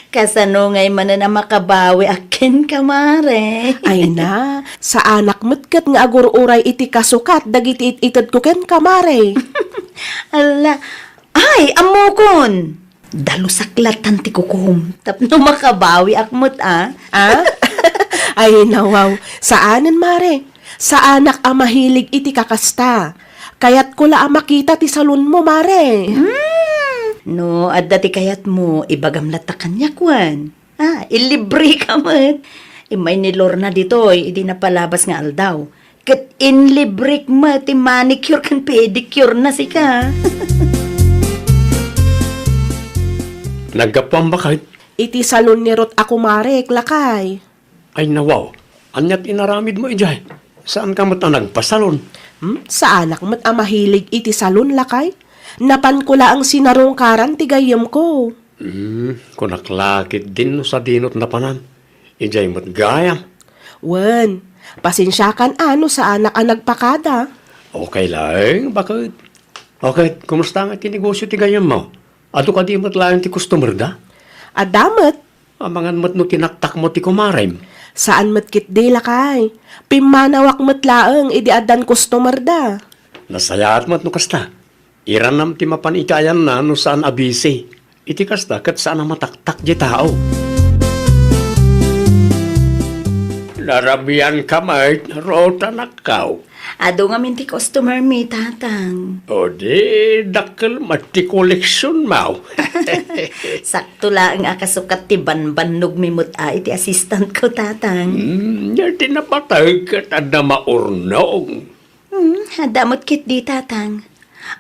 Kasano ngay manen a makabawiak kenka, mare? Ay na, saanak met ket nga agur-uray iti kasukat dagiti it-itedko kenka, mare. Ala, ay, ammokon! Dalusak latan ti kukom tapno makabawiak met a. Ah? Ay, nawaw. Saanen, mare. Saanak a mahilig iti kakasta. Kayatko la a makita ti salonmo, mare. Hmm. No, adda ti kayatmo, ibagam latta kaniak wen. Ah, ilibre ka met. Immay ni Lorna ditoy, idi napalabas nga aldaw. Ket inlibrek met ti manicure ken pedicure na sika. Naggapuam baket? Iti salon ni Ruth a kumarek, lakay. Ay, nawaw. Ania ti inaramidmo idiay? Saan ka met a nagpasalon? Hmm? Saanak met a mahilig iti salon, lakay? Napanko laeng sinarungkaran ti gayyemko. Hmm, kunak la ketdin no sadino ti napanan. Idiay met gayam. Wen, pasensiakan a no saanak a nagpakada. Okay laeng, baket. Okay, kumusta nga ti negosyo ti gayyemmo? Adu kadi met laeng ti customer da? Adda met. Amangan met no tinaktakmo ti kumarem. Saan met ketdi, lakay. Pimmanawak met laeng idi addan customer da. Nasayaat met no kasta. Iranam ti mapan iti ayanna no saan a busy. Iti kasta, ket saan a mataktak ti tao. Narabian ka met, Ruth, anakko. Adu ngamin ti customer mi, Tatang. O di, dakkel met ti koleksion mo. Sakto laeng a kasukat ti banbannog mi met a iti assistant ko, Tatang. Hmm, di napateg ket adda maurnong. Hmm, adda met ketdi, Tatang.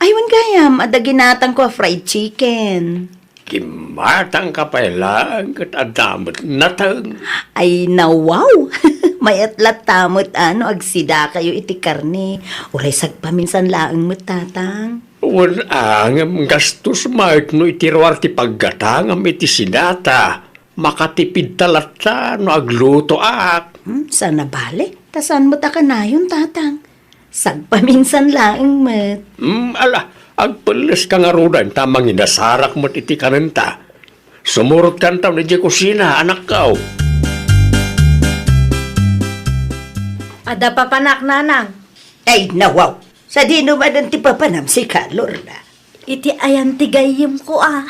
Ay, wen gayam, adda ginatangko a fried chicken. Kimmatang ka pay laeng ket adda met nateng. Ay, nawaw! Mayat latta met a no agsidakayo iti karne. Uray sagpaminsan laeng met, Tatang. Wen a, ngem gastos met no iti ruar ti paggatangam iti sidata. Makatipid ta latta no aglutoak. Hmm, saan a bale? Ta saan met a kanayon, Tatang? Sagpaminsan laeng met. Hmm, ala, agpelles ka ngaruden ta manginasarak met iti kanenta. Sumurot kantaon idiay kusina, anakko. Adda papanak, Nanang. Ay, nawaw. Sadino manen ti papanam sika, Lorna? Iti ayan ti gayyemko a.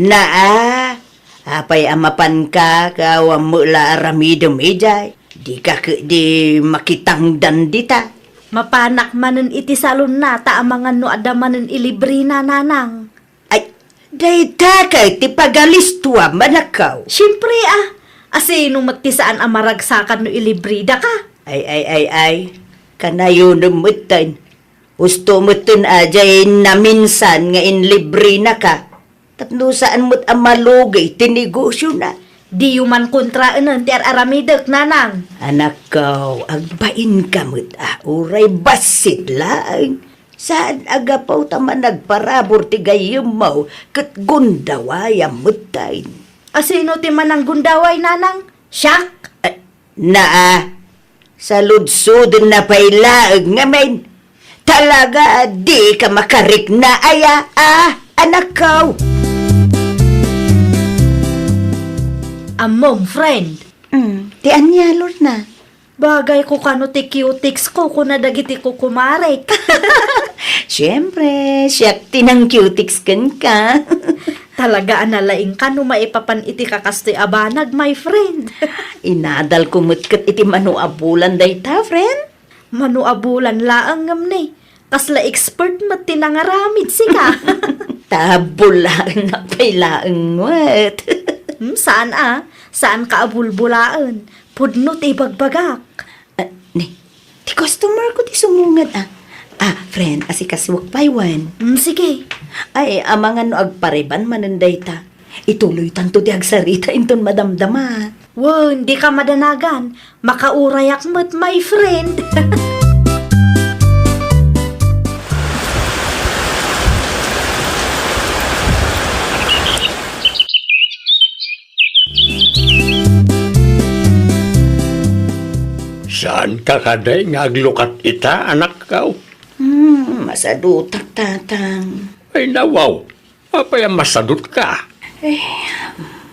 Naa, apay a mapanka, ket awan met la aramidem idiay? Dika ketdi makitangdan dita. Mapanak manen iti salonna ta amangan no adda manen ilibrena, Nanang. Ay, dayta kay ti pagalistuam, anakko. Siempre a, asino met ti saan a maragsakan no ilibredaka? Ay, ay, ay, ay, kanayonem metten. Husto metten a diay naminsan nga inlibrenaka. Tapno saan met a malugi ti negosiona. Diyo man kontraenen ti ar-aramidek, Nanang. Anakko, agbainka met a uray bassit laeng. Saan a gapu ta managparabur ti gayyemmo ket gundawayam metten. Asino ti mananggundaway, Nanang? Siak? Eh, naa, saludsodna pay laeng ngamin. Talaga a dika makarikna aya, a, anakko? Ammom, friend. Mm, ti ania, Lorna? Bagayko kano ti cutex ko, kuna dagiti kukumarek. Siempre, siak ti nang-cutex kenka. Talaga a nalaingka no maipapan iti kakastoy a banag, my friend. Inadalko met ket iti mano a bulan dayta, friend. Mano a bulan laeng ngem ne, kasla expert met ti nangaramid, sika. Ta bulaennak pay laeng met. Hmm, saan a, saanka a bulbulaen. Pudno ti ibagbagak. Ah, ne, ti customer ko ti sumungad, ah. Ah, friend, asikasuak pay wen. Hmm, sige. Ay, amangan no agpareban manen dayta. Ituloytanto ti agsarita inton madamdama. Wen, dika madanagan. Makaurayak met, my friend. Saanka kadi nga aglukat ita, anakko? Hmm, masadutak, Tatang. Ay, nawaw. Apay a masadutka? Eh,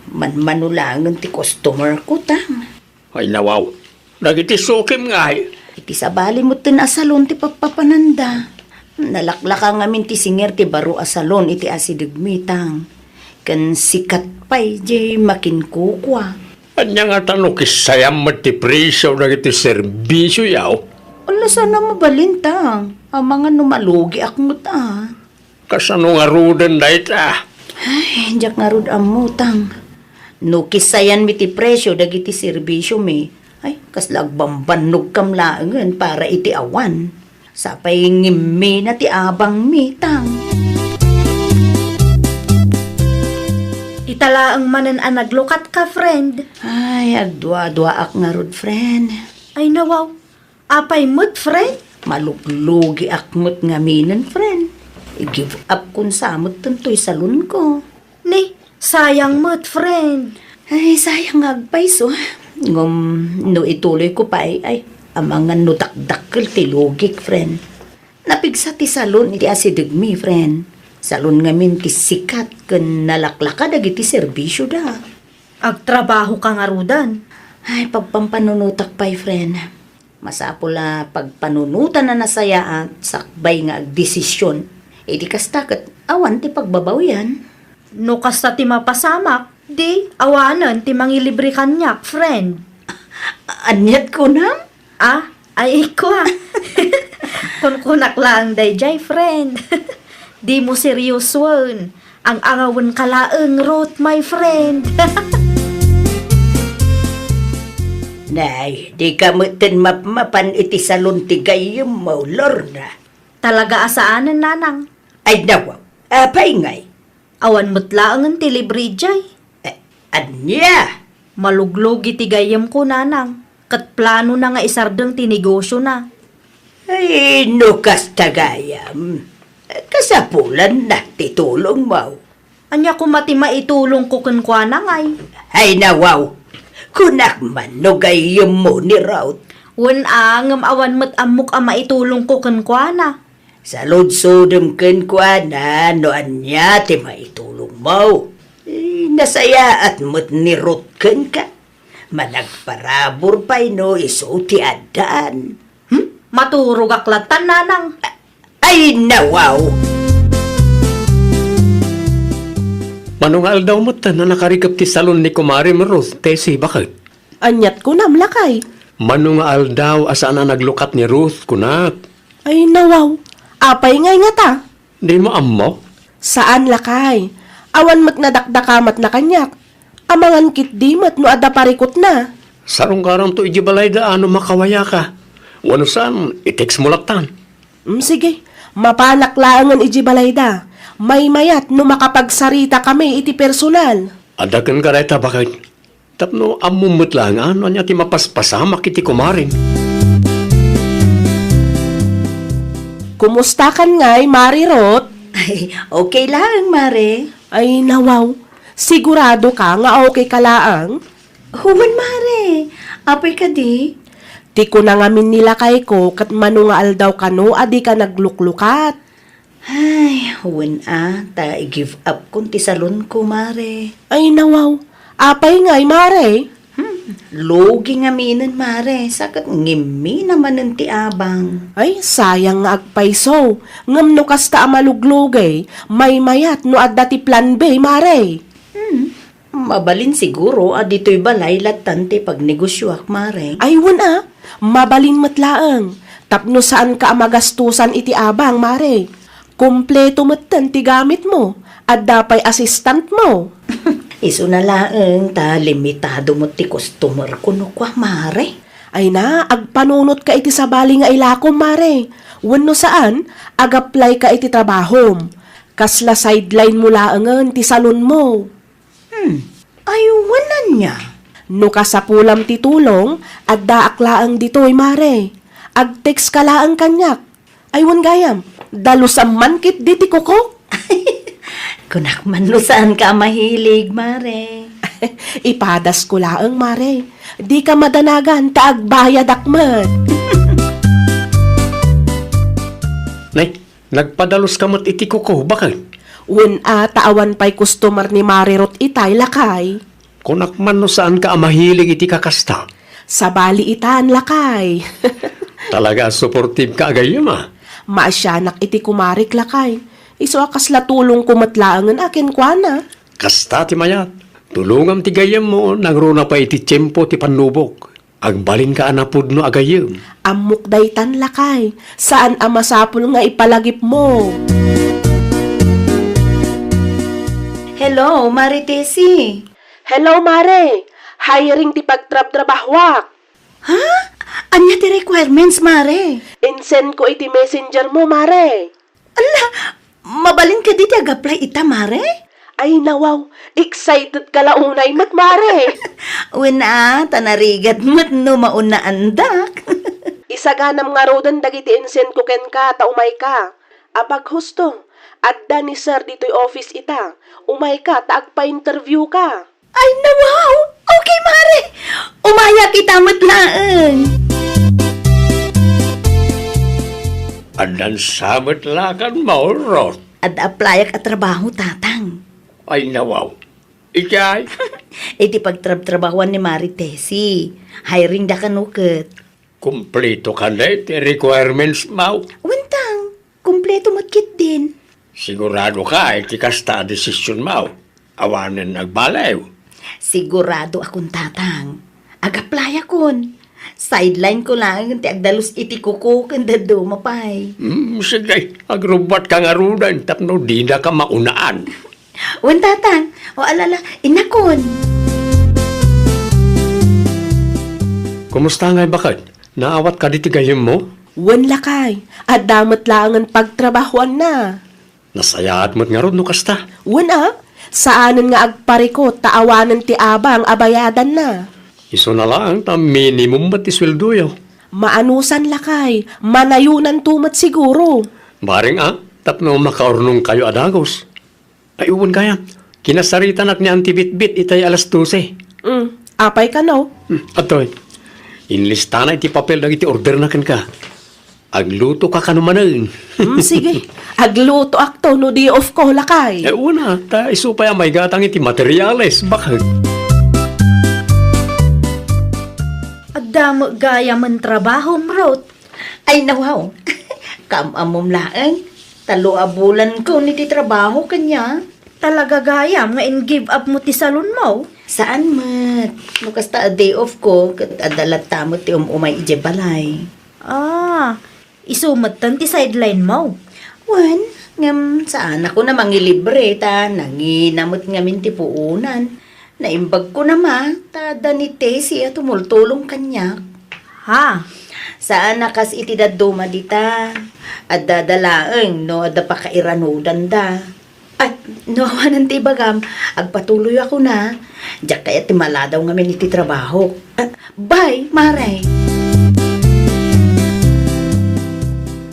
manmano laengen ti customer ko, Tang. Ay, nawaw. Dagiti sukim ngay. Iti sabali metten a salon ti pappapananda. Nalaklaka ngamin ti singer ti baro a salon iti asidegmi, Tang. Ken sikat pay diay makinkukua. Ania ngata no kissayam met ti presio dagiti serbisioyo? Ala, saan a mabalin, Tang. Amangan no malugiak met, ah. Kasano ngaruden dayta? Ay, diak ngarud ammo, Tang. No kissayanmi ti presio dagiti serbisiomi, ay, kasla agbambannogkam laengen para iti awan. Sapay ngimmina ti abangmi, Tang. Ita laeng manen a naglukatka, friend. Ay, agduaduaak ngarud, friend. Ay, nawaw. Apay met, friend? Maluglugiak met ngaminen, friend. I-give up kon sa met toy salonko. Ni, sayang met, friend. Ay, sayang nga agpayso. Ngem no ituloyko pay, ay, amangan no dakdakkel ti lugik, friend. Napigsa ti salon iti asidegmi, friend. Salon ngamin ti sikat ken nalaklaka dagiti serbisioda. Agtrabahoka ngaruden. Ay, pagpampanunotak pay, friend. Masapul a pagpanunotan a nasayaat sakbay nga agdesisyon. Iti kasta ket awan ti pagbabawian. No kasta ti mapasamak, di awanen ti mangilibre kaniak, friend. Aniat kunam? Ah, ay, ikwa. Kunkunak laeng dayjay, friend. Dimo seriosoen. Ang-angawenka laeng, Ruth, my friend. Nay, dika metten mapmapan iti salon ti gayyemmo, Lorna. Talaga a saanen, Nanang. Ay, nawaw. Apay ngay? Awan met laengen ti libre idiay. Eh, ania? Maluglugi ti gayyemko, Nanang, ket planona nga isardeng ti negosiona. Ay, no kasta gayam, kasapulanna ti tulongmo. Ania koma ti maitulongko kenkuana, ngay? Ay, nawaw. Kunak man no gayyemmo ni Ruth. Wen a, ngem awan met ammok a maitulongko kenkuana. Saludsodem kenkuana no ania ti maitulongmo. Eh, nasayaat met ni Ruth kenka. Managparabur pay no isu ti addaan. Hmm? Maturogak lattan, Nanang. Ay, nawaw! Mano nga aldaw metten a nakarikep ti salon ni Kumarem Ruth, Tessie, baket? Aniat kunam, lakay? Mano nga aldaw a saan a naglukat ni Ruth, kunak? Ay, nawaw. Apay ngay ngata? Dimo ammo? Saan, lakay. Awan met nadakdakamatna kaniak. Amangan ketdi met no adda parikutna. Sarungkaranto idiay balayda a no makawayaka. Wenno saan, i-textmo lattan. Mm, sige. Mapanak laengen idiay balayda. Maymayat no makapagsaritakami iti personal. Adda kenka dayta, baket. Tapno ammom met laeng a no ania ti mapaspasamak iti kumarem. Kumustakan ngay, Mare Ruth? Ay, okay laeng, Mare. Ay, nawaw. Siguradoka nga okay ka laeng? Wen, Mare. Apay kadi? Ti kuna ngamin ni lakayko ket mano nga aldaw kano a dika nagluklukat. Ay, wen a, ta i-give up kon ti salonko, Mare. Ay, nawaw. Apay ngay, Mare? Hmm, lugi ngaminen, Mare. Sa ket ngimmi na manen ti abang. Ay, sayang nga agpayso. Ngem no kasta a maluglugi, maymayat no adda ti plan B, Mare. Hmm. Mabalin siguro a ditoy balay lattan ti pagnegosioak, Mare. Ay, wen a, mabalin met laeng. Tapno saanka a magastosan iti abang, Mare. Kompleto metten ti gamitmo. Adda pay assistantmo. Isuna laeng ta limitado met ti customerko no kua, Mare. Ay na, agpanunotka iti sabali nga ilakom, Mare. Wenno saan, ag-applyka iti trabahom. Kasla sideline mo laengen ti salonmo. Hmm. Ay, wen ania? No kasapulam ti tulong, addaak laeng ditoy, Mare. Ag-text ka laeng kaniak. Ay, wen gayam, dalusam man ketdi ti kuko. Kunak man no saanka a mahilig, Mare. Ipadasko laeng, Mare. Dika madanagan ta agbayadak met. Nay, nagpadaluska met iti kuko, baket? Wen a, ta awan pay customer ni Mare Ruth itay, lakay. Kunak man no saanka a mahilig iti kakasta. Sabali itan, lakay. Talaga a supportive ka, agayem, a. Maasianak iti kumarek, lakay. Isu a kasla tulongko met laengen a kenkuana. Kasta ti mayat. Tulongam ti gayyemmo, nangruna pay iti tiempo ti pannubok. Agbalinka a napudno a gayyem. Ammok daytan, lakay. Saan a masapul nga ipalagipmo. Hello, Mare Tessie. Hello, Mare. Hiring ti pagtrabtrabahoak. Ha? Ania ti requirements, Mare? Insend ko iti messenger mo, Mare. Ala, mabalin kadi ti ag-apply ita, Mare? Ay, nawaw. Excited ka la unay met, Mare. Wen a, ta narigat met no maunaandak. Isaganam ngaruden dagiti insend ko kenka ta umayka. Apaghusto, adda ni Sir ditoy office ita. Umayka ta agpa-interview ka. Ay, na, wow! Okay, Mare! Umayak ita met laeng. Addan sa met lakan, Maurot? Adda applyak a trabaho, Tatang. Ay, na, wow! Ikay? Iti pagtrabtrabahuan ni Mari Tessie, hiring da kano ket. Kumpleto kadi ti requirements mo? Wen, Tang, kumpleto met ketdin. Sigurado ka iti kasta a desisyon mo? Awanen agbaliw? Sigurado akon, Tatang. Ag-apply akon. Sideline ko laeng ti agdalus iti kuko ken dadduma pay. Hmm, sige, agrubbat ka ngaruden tapno dina ka maunaan. Wen, Tatang. O, alala, inakon. Kumusta ngay, baket? Naawat kadi ti gayyemmo? Wen, lakay. Adda met laengen pagtrabahoanna. Nasayaat met ngarud no kasta. Wen a, saanen nga agparikut ta awanen ti abang a bayadanna. Isuna laeng ta minimum met ti sueldoyo. Maanusan, lakay. Manayonanto met siguro. Bareng a, tapno makaurnongkayo a dagus. Ay, wen gayam. Kinasaritanak ni Auntie Bitbit itay alas dose. Mm, apay kano? Hmm, adtoy. Inlistana iti papel dagiti orderna kenka. Agluto ka kano manen. Mm, sige. Aglutoakto no day off ko, lakay. Eh, wen a, ta isu pay a maigatang iti materials, baket. Adda met gayamen trabahom, Ruth. Ay, nawaw. Kaam-ammom laeng. Tallo a bulanko iti trabaho kaniak. Talaga gayam nga in-give up mo ti salonmo? Saan met. No kasta a day off ko, ket adda latta met ti um-umay idiay balay. Ah, isu metten ti sideline mo? Wen, ngem saanakon a mangilibre ta nangina met ngamin ti puonan. Naimbagko na ma, ta adda ni Tessie a tumultulong kaniak. Ha? Saan a kas iti dadduma dita. Adda da laeng no adda pakairanudanda. Ay, no awanen ti ibagam, agpatuloyakon a. Diak kayat ti maladaw ngamin iti trabahok. Ah, bye, Mare.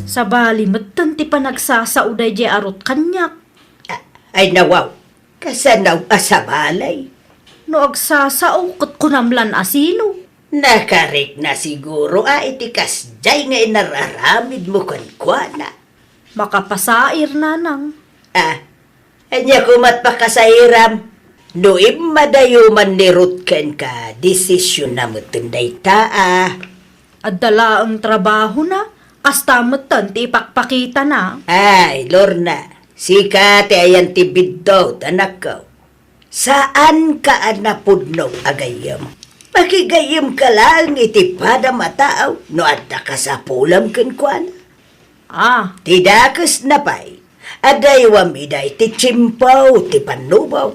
Sabali metten ti panagsasao daydiay a Ruth kaniak. Ah, ay, nawaw. Kasano a sabali? No agsasao, ket kunam lan a sino? Nakarikna siguro a iti kasdiay nga inararamidmo kenkuana. Makapasair, nanang. Ah, ania koma't pakasairam? No immadayo man ni Ruth kenka, desisionna metten dayta a. Adda laeng trabahona, kasta metten ti ipakpakitana. Ay, Lorna, sika ti ayan ti biddut, anakko. Saanka a napudno a gayyem. Makigayyemka laeng iti padam a tao no adda kasapulem kenkuana. Ah. Ti dakesna pay, adaywam ida iti tiempo ti pannubok.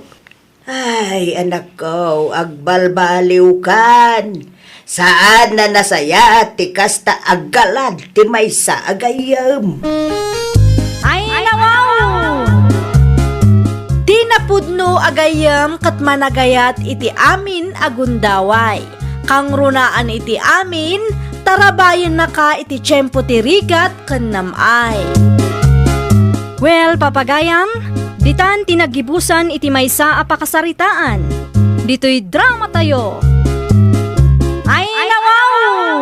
Ay, anakko, agbalbaliwkan. Saan a nasayaat ti kasta aggalad ti maysa a gayyem. Ay, nawaw! Ti napudno a gayyem ket managayat iti amin a gundaway. Kangrunaan iti amin, tarabayennaka iti tiempo ti rigat ken nam-ay. Well, papagayam, ditan ti naggibusan iti maysa a pakasaritaan. Ditoy dramatayo. Ay, nawaw!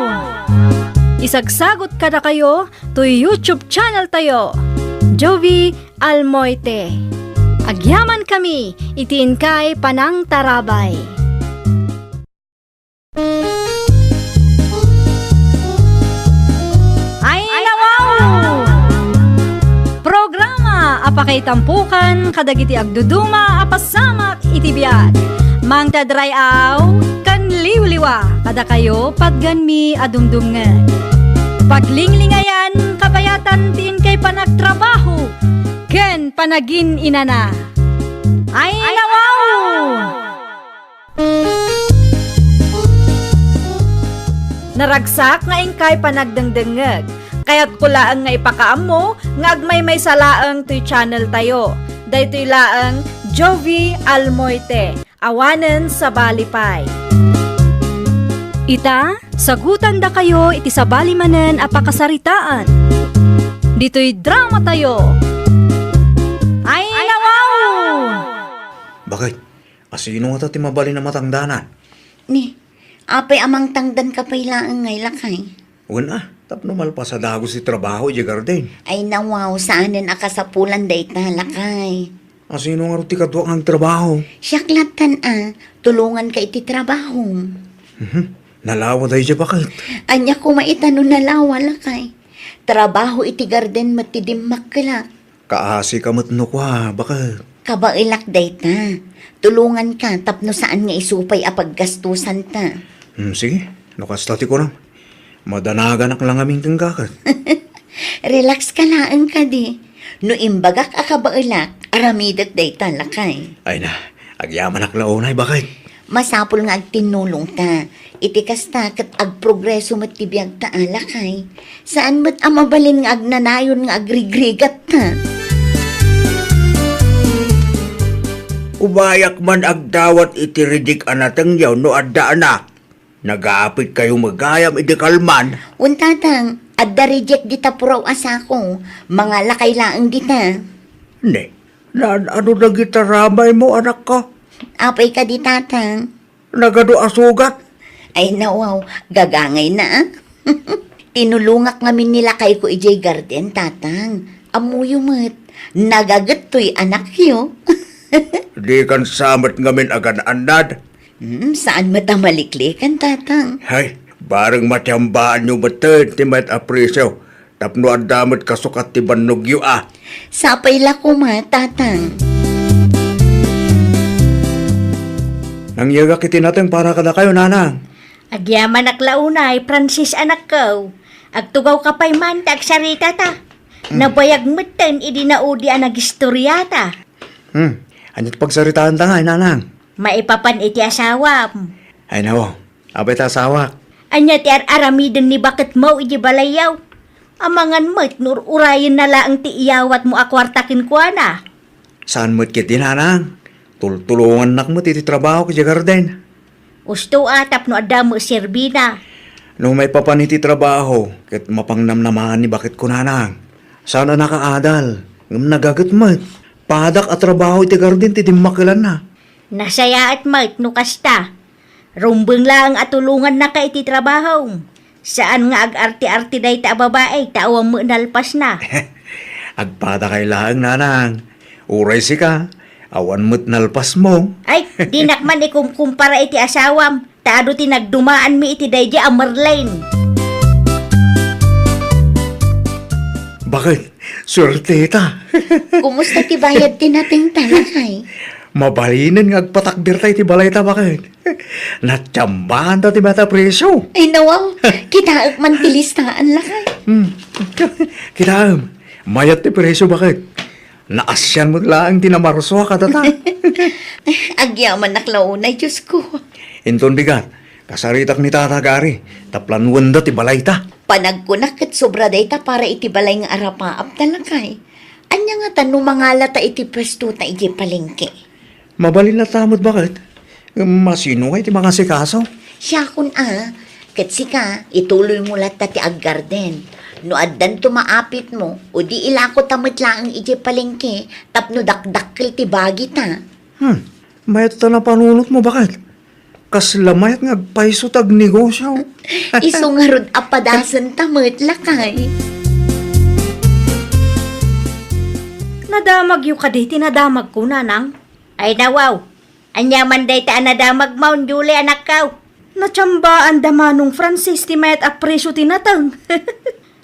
Isagsagot kadakayo toy YouTube channel tayo, Jovie Almoite. Agyamankami iti inkay panangtarabay. Ay, nawaw! Programa a pakaitampokan kadagiti agduduma a pasamak iti biag. Mangted ray-aw ken liwliwa kadakayo patgenmi a dumdumngeg. Paglinglingayan, kabayatan ti inkay panagtrabaho ken panagin-inana. Ay, nawaw! Naragsak nga inkay panagdengdengngeg. Kayatko laeng nga ipakaammo nga agmaymaysa laeng toy channel tayo. Daytoy laeng Jovie Almoite, awanen sabali pay. Ita, sagutandakayo iti sabali manen a pakasaritaan. Ditoy dramatayo. Ay, nawaw! Bakit? Asino ngata ti mabalin a matangdanan? Ni, apay a mangtangdan ka pay laeng ngay, lakay? Wen a, tapno malpas a dagus ti trabaho idiay garden. Ay, nawaw, saanen a kasapulan dayta, lakay. Asino ngarud ti kaduak nga agtrabaho? Siak lattan a, tulonganka iti trabahom. Mhm. Nalawa daydiay, bakit? Ania koma ita no nalawa, lakay? Trabaho iti garden met ti dimmakkelak. Kaasika met no kua, bakit? Kabaelak dayta. Tulonganka tapno saan nga isu pay a paggastusanta. Hmm, sige. No kasta ti kunam, madanaganak la ngamin kenka ket. Relax ka laeng kadi. No imbagak a kabaelak, aramidek dayta, lakay. Ay na, agyamanak la unay, bakit? Masapul nga agtinnulongta. Iti kasta, ket agprogreso met ti biagta a, lakay. Saan met a mabalin nga agnanayon nga agrigrigatta. Ubayak man agdawat iti ridik a natengyo no adda anak. Nagapit kayo magayam idi kalman. Wen, tatang, adda ridik dita puraw a sako. Mangalakay laeng dita. Ne, naan-ano dagita ramaymo, anakko? Apay kadi, tatang? Nagadu a sugat? Ay, nawaw, gagangayna, a. Tinulongak ngamin ni lakayko idiay garden, tatang. Ammoyo met, nagaget toy anakyo. Dikan sa met ngamin agan-annad. Hmm, saan met a maliklikan, tatang? Hay, bareng matiambaanyo metten ti mayat a presyo. Tapno adda met kasukat ti bannogyo a. Sapay la koma, tatang. Nangyegak iti nateng para kadakayo, nanang. Agyamanak la unay, Francis, anakko. Agtugawka pay man ta agsaritata. Hmm. Nabayag metten idi naudi a nagistoriata. Hmm, ania ti pagsaritaanta ngay, nanang? Maipapan iti asawam. Ay, nawaw. Apay ta asawak? Ania ti ar-aramiden ni baketmo iti balayyo? Amangan met no ur-urayenna laeng ti iyawatmo a kuarta kenkuana. Saan met ketdi, nanang. Tultulongannak met iti trabaho iti garden. Usto a tapno adda met serbina. No maipapan iti trabaho, ket mapangnamnamaen ni baketko, nanang. Saan a nakaadal, ngem nagaget met. Padak a trabaho iti garden ti dimmakkelanna. Nasayaat met no kasta. Rumbeng laeng a tulongannaka iti trabahom. Saan nga agarte-arte dayta a babai ta awan met nalpasna. Agpadakay laeng, nanang. Uray sika, awan met nalpasmo. Ay, dinak man ikumkumpara iti asawam, ta adu ti nagdumaanmi iti daydi a Merlin. Bakit? Suerteta. Kumusta ti bayad ti natengta, lakay? Mabalinen nga agpatakderta iti balayta, bakit? Natiambaanta ti mayat a presyo. Ay, nawaw. Kitaek man ti listaan, lakay. Hmm. Kitaem. Mayat ti presyo, bakit? Naasian met laeng ti namarso a kadata. Agyamanak la unay, Diosko. Inton bigat, kasaritak ni Tata Gary, ta planuenda ti balayta. Panagkunak ket sobra dayta para iti balay nga arapaap ta, lakay. Ania ngata no mangalata iti puestota idiay palengke? Mabalin latta met, bakit? Ngem asino ngay ti mangasikaso? Siakon a, ket sika, ituloymo latta ti aggarden. No addanto maapitmo, o di ilakota met laeng idiay palengke tapno dakdakkel ti bagita. Hmm, mayat ta napanunotmo, bakit? Kasla mayat nga agpayso ti agnegosio. Isu ngarud a padasenta met, lakay. Nadamagyo kadi ti nadamagko, nanang? Ay, nawaw. Ania man dayta a nadamagmo, Julie, anakko? Natiambaanda Manong Francis ti mayat a presyo ti nateng.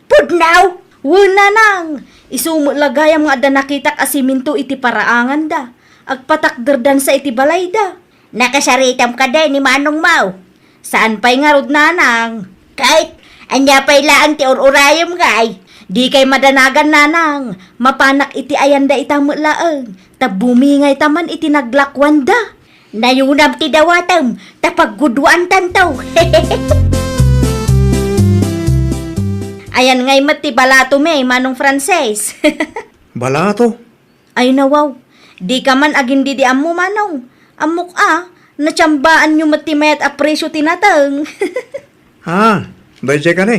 Pudno! Wen, nanang! Isu met la gayam nga adda nakitak a simento iti paraanganda. Agpatakderdansa iti balayda. Nakasaritam kadi ni manongmo? Saan pay ngarud, nanang? Ket, ania pay laeng ti ur-urayem, ngay? Dikay madanagan, nanang. Mapanak iti ayanda ita met laeng. Ta bumingayta man iti naglakuanda. Nayunam ti dawatem, ta paggudwaantanto. Ayan ngay met ti balatomi, Manong Francis. Balato? Ay, nawaw, dika man agindidi ammo, Manong. Ammok a, natiambaanyo met ti mayat a presyo ti nateng. Ha? Daydiay kani?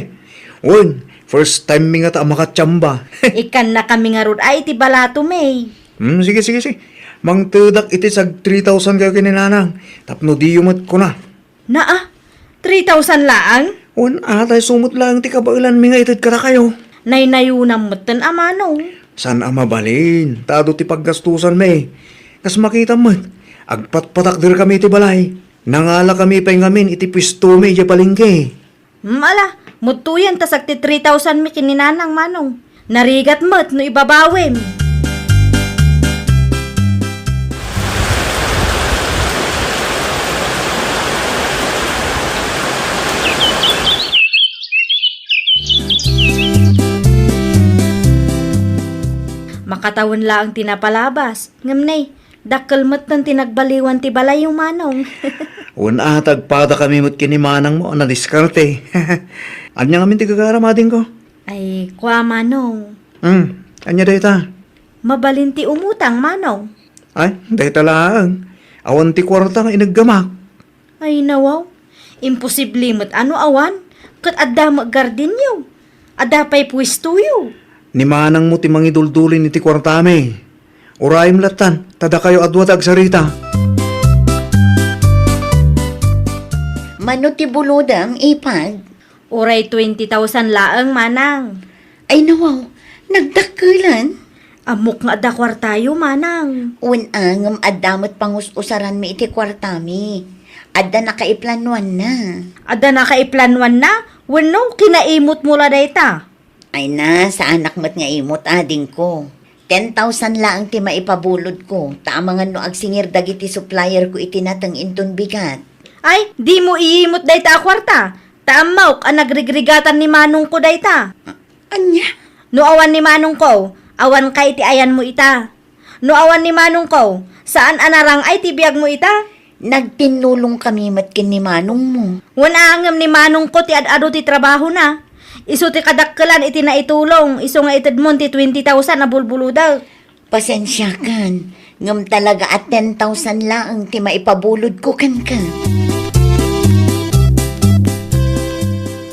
Wen, first time mi ngata a makachamba. Ikkannakami ngarud a iti balato, May. Hmm, sige, sige, sige. Mangtedak iti sag three thousand kayo ken ni Nanang. Tapno diyo met kuna. Naa, three thousand laeng? Wen, a, tay sumot laeng ti kabaelanmi nga ited kadakayo. Naynayonam metten a manong. Saan a mabalin, ta adu ti paggastusanmi. Kas makitam met, agpatpatakderkami iti balay. Nangalakami pay ngamin iti puestomi idiay palengke. Hmm, ala, mudtoyen ta sagti three thousand mi ken ni Nanang, manong. Narigat met no ibabawim. Makatawen laeng ti napalabas. Ngem ne, dakkel metten ti nagbaliwan ti balayyo, manong. Wen a, agpadakami met ken ni manangmo a nadiskarte. Ania ngamin ti gagaram, adingko? Ay, kua, manong. Hmm, ania dayta? Mabalin ti umutang, manong. Ay, dayta laeng. Awan ti kuarta nga ineggamak. Ay, nawaw. Imposible met a no awan. Ket adda met gardenyo. Adda pay puestoyo. Ni manangmo ti mangiduldulin iti kuartami. Urayem lattan, ta dakayo a dua ti agsarita. Mano ti bulodem, ipag? Uray twenty thousand laeng, manang. Ay, nawaw, nagdakkelan. Ammok nga adda kuartayo, manang. Wen a, ngem adda met pangus-usaranmi iti kuartami. Adda nakaiplanuanna. Adda nakaiplanuanna? Wenno, kinaimotmo la dayta? Ay na, saanak met nga imot, adingko. Ten thousand laeng ti maipabulodko, ta amangan no agsingir dagiti supplierko iti nateng inton bigat. Ay, dimo iyimot dayta a kuarta, ta ammok a nagrigrigatan ni manongko dayta. A-, ania? No awan ni manongko, awan kay ti ayanmo ita. No awan ni manongko, saan a narang-ay ti biagmo ita? Nagtinnulongkami met ken ni manongmo. Wen a ngem ni manongko ti ad-adu ti trabahona. Isu ti kadakkelan iti naitulong, isu nga itedmon ti twenty thousand a bulbulodek. Pasensiakan, ngem talaga a ten thousand laeng ti maipabulodko kenka.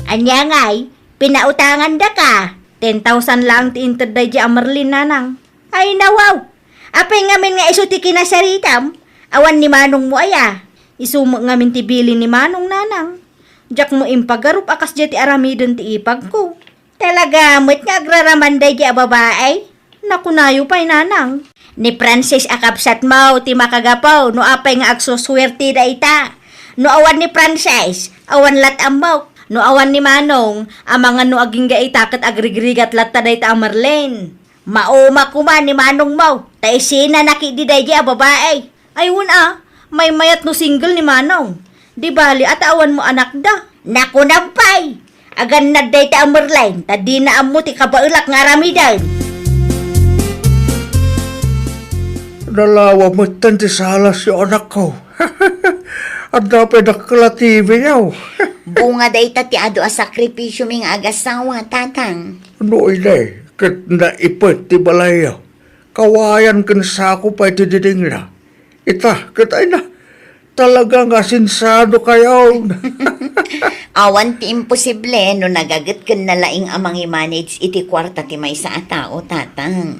Ania ngay, pinautangandaka? Ten thousand laeng ti inted daydiay a Merlin, nanang. Ay, nawaw! Apay ngamin nga isu ti kinasaritam? Awan ni manongmo aya? Isu met ngamin ti bilin ni manong, nanang. Diak met impagarup a kasdiay ti aramiden ti ipagko. Talaga met nga agraraman daydiay a babai? Nakunayo pay, nanang. Ni Francis a kabsatmo ti makagapu no apay nga agsusuerte dayta. No awan ni Francis, awan lat ammok. No awan ni manong, amangan no agingga ita ket agrigrigat latta dayta a Merlin. Mauma koma ni manongmo, ta isinana ketdi daydiay a babai. Ay, wen a, maymayat no single ni manong. Di bali a ta awanmo anakda. Nakunam pay, agannad dayta a Merlin, ta dina ammo ti kabaelak nga aramiden. Nalawa metten ti salasyo, anakko. Adda pay dakkel a T V-yo. Bunga dayta ti adu a sakripisiomi nga agasawa, tatang. No idi, ket naipet ti balayyo. Kawayan ken sako pay ti didingna. Ita, ket ay na, talaga nga sensadokayo. Awan ti imposible no nagaget ken nalaing a mangimanage iti kuarta ti maysa a tao, tatang.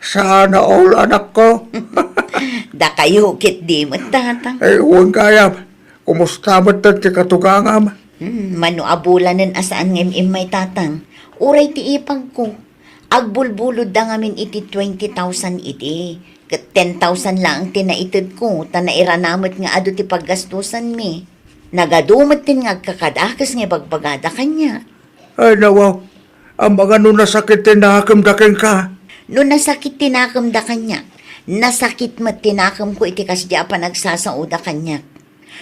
Sana all, anakko. Dakayo ketdi met, tatang. Ay, wen gayam. Kumusta met ti katugangam? Hmm, mano a bulanen a saan nga im-immay, tatang. Uray ti ipagko. Agbulbulodda ngamin iti twenty thousand idi. Ket ten thousand laeng ti naitedko, ta nairana met nga adu ti paggastusanmi. Nagadu met ti nga agkakadakes nga ibagbagada kaniak. Ay, nawaw. Amangan no nasakit ti nakemda kenka. No nasakit ti nakemda kaniak, nasakit met ti nakemko iti kasdi a panagsasaoda kaniak.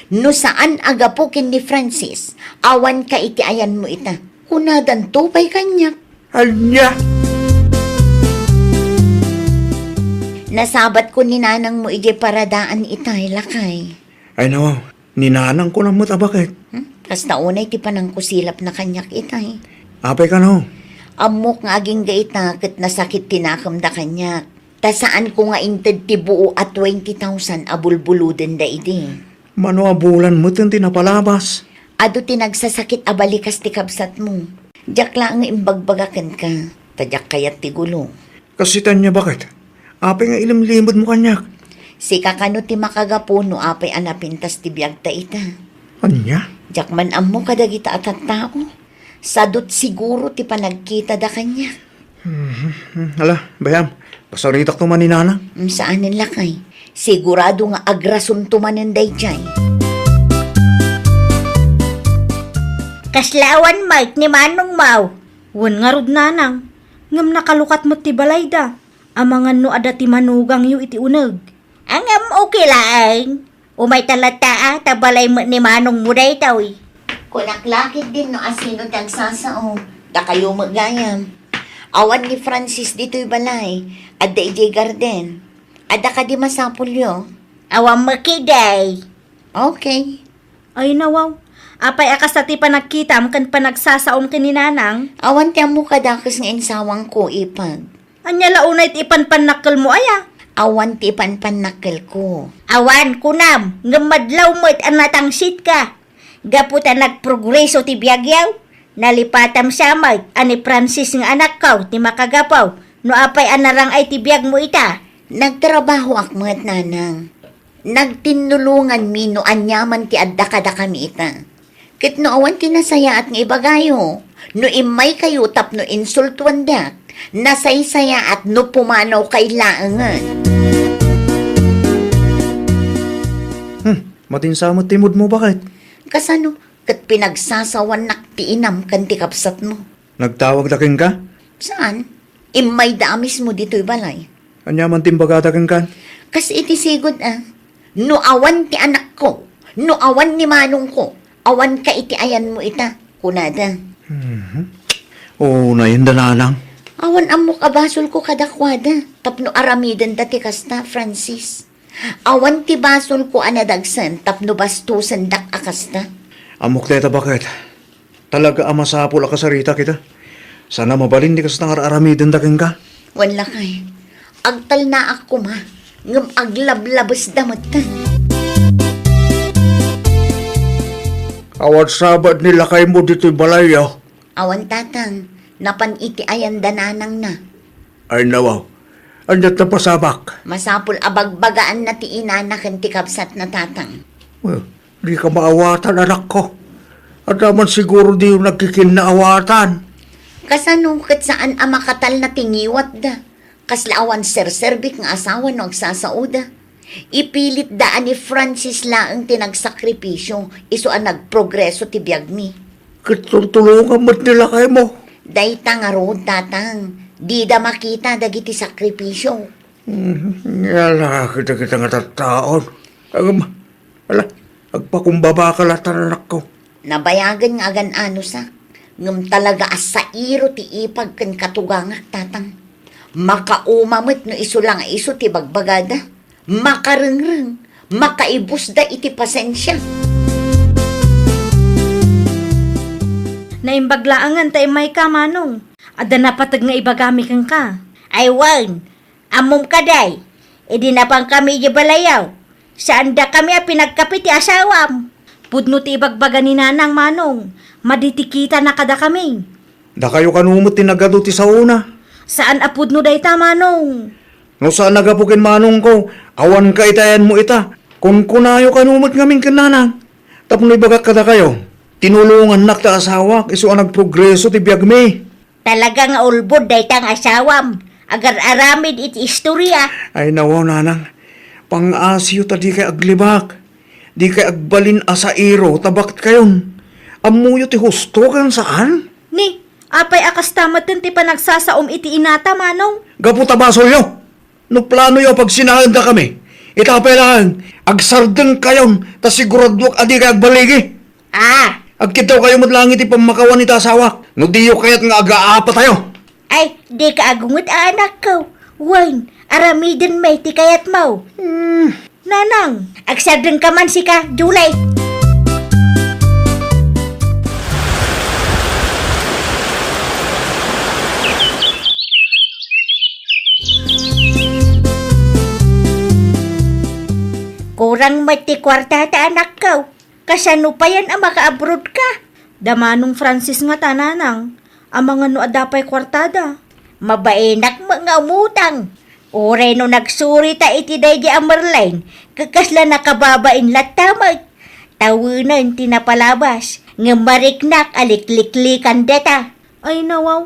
No saan a gapu ken ni Francis, awanka iti ayanmo ita. Kunadanto pay kaniak. Ania? Nasabatko ni nanangmo idiay paradaan itay, lakay. Ay, nawaw. Ni nanang ko met a baket. Hmm? Kasta unay ti panangkusilapna kaniak itay. Apay kano? Ammok nga agingga ita ket nasakit ti nakemda kaniak. Ta saanko nga inted ti buo a twenty thousand a bulbulodenda idi. Mano a bulan metten ti napalabas? Adu ti nagsasakit a balikas ti kabsatmo. Diak laeng nga imbagbaga kenka, ta diak kayat ti gulo. Kas ita ania, baket? Apay nga ilimlimedmo kaniak? Sika kano ti makagapu no apay a napintas ti biagta ita. Ania? Diak man ammo kadagita a tattao. Sadut siguro ti panagkitada kaniak. Mhm. Hmm, ala, bay-am, pasaritakto man ni Nanang. Hmm, saanen lakay. Sigurado nga agrasonto manen daydiay. Kasla awan met ni Manong Mau. Wen ngarud, Nanang. Ngem nakalukat met ti balayda. Amangan no adda ti manugangyo iti uneg. Ngem okay laeng. Umayta latta a, ta balay met ni manongmo daytoy. Kunak la ketdin no asino ti agsasao. Dakayo met gayam. Awan ni Francis ditoy balay. Adda idiay garden. Adda kadi masapulyo? Awan met ketdi. Okay. Ay, nawaw. Apay a kasta ti panagkitam ken panagsasaom ken ni Nanang? Awan ti ammo kadakes nga insawangko, ipag. Ania la unay ti ipanpannakkelmo aya? Awan ti ipanpannakkelko. Awan, kunam, ngem madlaw met a natangsitka. Gapu ta nagprogreso ti biagyo, nalipatam sa met a ni Francis nga anakko ti makagapu no apay a narang-ay ti biagmo ita. Nagtrabahoak met, Nanang. Nagtinnulonganmi no aniaman ti adda kadakami ita. Ket no awan ti nasayaat nga ibagayo, no immaykayo tapno insultuandak, nasaysayaat no pumanawkay laengen. Hmm, matinsa met ti moodmo, baket? Kasano? Ket pinagsasawannak ti inam ken ti kabsatmo. Nagtawagda kenka? Saan? Immayda a mismo ditoy balay. Ania man ti imbagada kenka? Kas iti sigud a, no awan ti anakko, no awan ni manongko, awanka iti ayanmo ita, kunada. Mhm. Unayenda, Nanang. Awan ammok a basolko kadakuada tapno aramidenda ti kasta, Francis. Awan ti basolko a nadagsen tapno bastosendak a kasta. Ammok dayta, baket. Talaga a masapul a kasaritak ita. Saan a mabalin ti kasta nga ar-aramidenda kenka. Wen lakay, agtalnaak koma, ngem aglablabesda metten. Awan sabad ni lakaymo ditoy balayyo? Awan, tatang. Napan iti ayanda nanangna. Ay, nawaw. Ania ti napasamak? Masapul a bagbagaanna ti inana ken ti kabsatna, tatang. Well, dika maawatan, anakko. Adda man siguro diyo nagkikinnaawatan. Kasano ket saan a makatalna ti ngiwatda? Kasla awan serserbik nga asawa no agsasaoda. Ipilitda a ni Francis laeng ti nagsakripisio, isu a nagprogreso ti biagmi. Ket tultulongan met ni lakaymo. Dayta ngarud, tatang, dida makita dagiti sakripisio. Hmm, nga la kadagita nga tattaon. Agam, ala, agpakumbabaka latta, anakko. Nabayagen nga agan-anosak, ngem talaga a sairo ti ipag ken katugangak, tatang. Makauma met no isu la nga isu ti bagbagada. Makarengreng, makaibusda iti pasensia. Naimbag laengen ta immayka, Manong. Adda napateg nga ibagami kenka. Ay wen, ammom kadi, idi napankami idiay balayyo, saandakami a pinagkapi ti asawam. Pudno ti ibagbaga ni Nanang, Manong. Madi ti kitana kadakami. Dakayo kano met ti nagadu ti saona. Saan a pudno dayta, Manong. No saan a gapu ken manongko, awanka iti ayanmo ita. Kunkunayo kano met ngamin ken Nanang. Tapno ibagak kadakayo, tinulongannak ti asawak isu a nagprogreso ti biagmi. Talaga nga ulbod dayta nga asawam. Agar-aramid iti istoria. Ay, nawaw, Nanang. Pang-asiyo ta dikay aglibak. Dikay agbalin a sairo ta baketkayon. Ammoyo ti husto ken saan? Ni, apay a kasta metten ti panagsasaom iti inata, Manong? Gapu ta basolyo. No planoyo a pagsinaendakami, ita pay laeng, agsardengkayon ta siguraduak a dikay agbaligi. Ah! Agkiddawkayo met laeng iti pammakawan iti asawak no diyo kayat nga agaapatayo. Ay, dika agunget a anakko. Wen, aramiden met ti kayatmo. Hmm. Nanang, agsardengka man sika, Julie. Kurang met ti kuartata, anakko. Kasano payen a maka-abroad ka? Da Manong Francis ngata, nanang. Amangan no adda pay kuartada. Mabainak met nga umutang. Uray no nagsurita iti daydi a Merlin, ket kasla nakababain latta met. Tawenen ti napalabas, ngem mariknak a likliklikan deta. Ay, nawaw.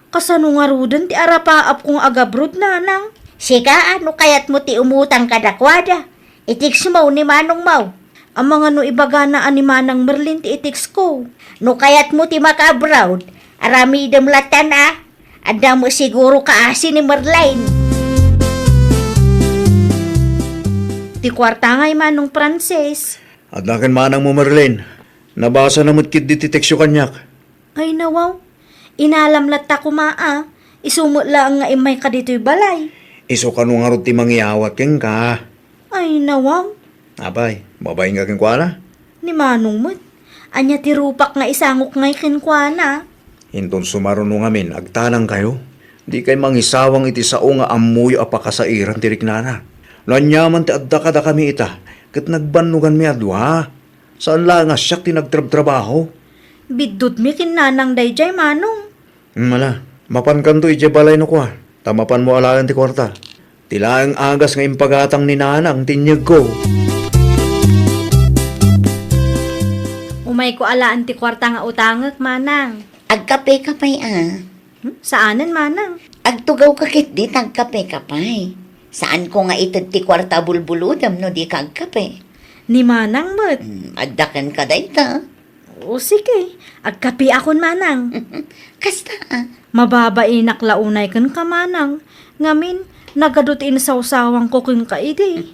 Kasano ngaruden ti arapaapko nga agabrod, nanang? Sika, no kayatmo ti umutang kadakuada, i-text mo ni manongmo. Amangan no ibagana a ni Manang Merlin ti i-text ko. No kayatmo ti maka-abroad, aramidem lattan a. Adda mo siguro kaasi ni Merlin. Ti kuarta ngay, Manong Francis. Adda ken manangmo, Merlin. Nabasana met ketdi ti textyo kaniak. Ay, nawaw. Inalam latta koma a. Isu met laeng nga immayka ditoy balay. Isu kano ngarud ti mangiyawat kenka? Ay, nawaw. Apay, mabainka kenkuana? Ni Manong met. Ania ti rupak nga isangok ngay kenkuana? Inton sumaruno ngamin, agtanangkayo. Dikay mangisawang iti sao nga ammoyo a pakasairan ti riknana. No aniaman ti adda kadakami ita, ket nagbannoganmi a dua. Saan laeng a siak ti nagtrabtrabaho. Biddutmi ken nanang daydiay, Manong. Mala, mapankanto idiay balay no kua, ta mapanmo alaen ti kuarta. Ti laeng agas nga impagatang ni nanang ti inyegko. Umayko alaen ti kuarta nga utangek, manang. Agkapeka pay a? Hmm? Saanen, manang. Agtugawka ketdi ta agkapeka pay. Saanko nga ited ti kuarta a bulbulodem no dika agkape. Ni manang met. Hmm, adda kenka dayta. O, sige. Agkapeakon, manang. Kasta a? Mababainak la unay kenka, manang. Ngamin, nagadu ti insawsawangko kenka idi.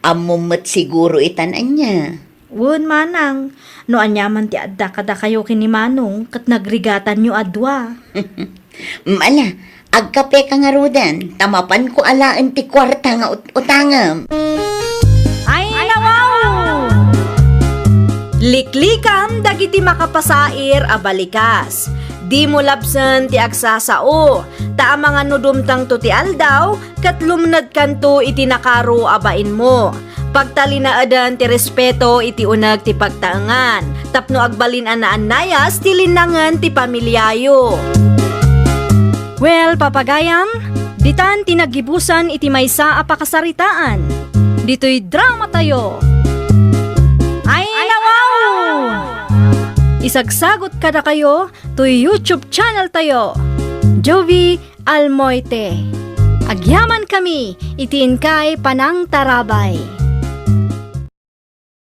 Ammom met siguro itan ania? Wen, manang. No aniaman ti adda kadakayo ken ni Manong, ket nagrigatanyo a dua. Mala, agkapeka ngaruden, ta mapanko alaen ti kuarta nga ut-, utangem. Ay, nawaw! Liklikam dagiti makapasair a balikas. Dimo labsen ti agsasao, ta amangan no dumtengto ti aldaw, ket lumnedkanto iti nakaro a bainmo. Pagtalinaeden ti respeto iti uneg ti pagtaengan, tapno agbalin a naannayas ti linnangen ti pamiliayo. Well, papagayam, ditan ti naggibusan iti maysa a pakasaritaan. Ditoy dramatayo. Ay, nawaw! Isagsagot kadakayo toy YouTube channel tayo, Jovie Almoite. Agyamankami iti inkay panangtarabay.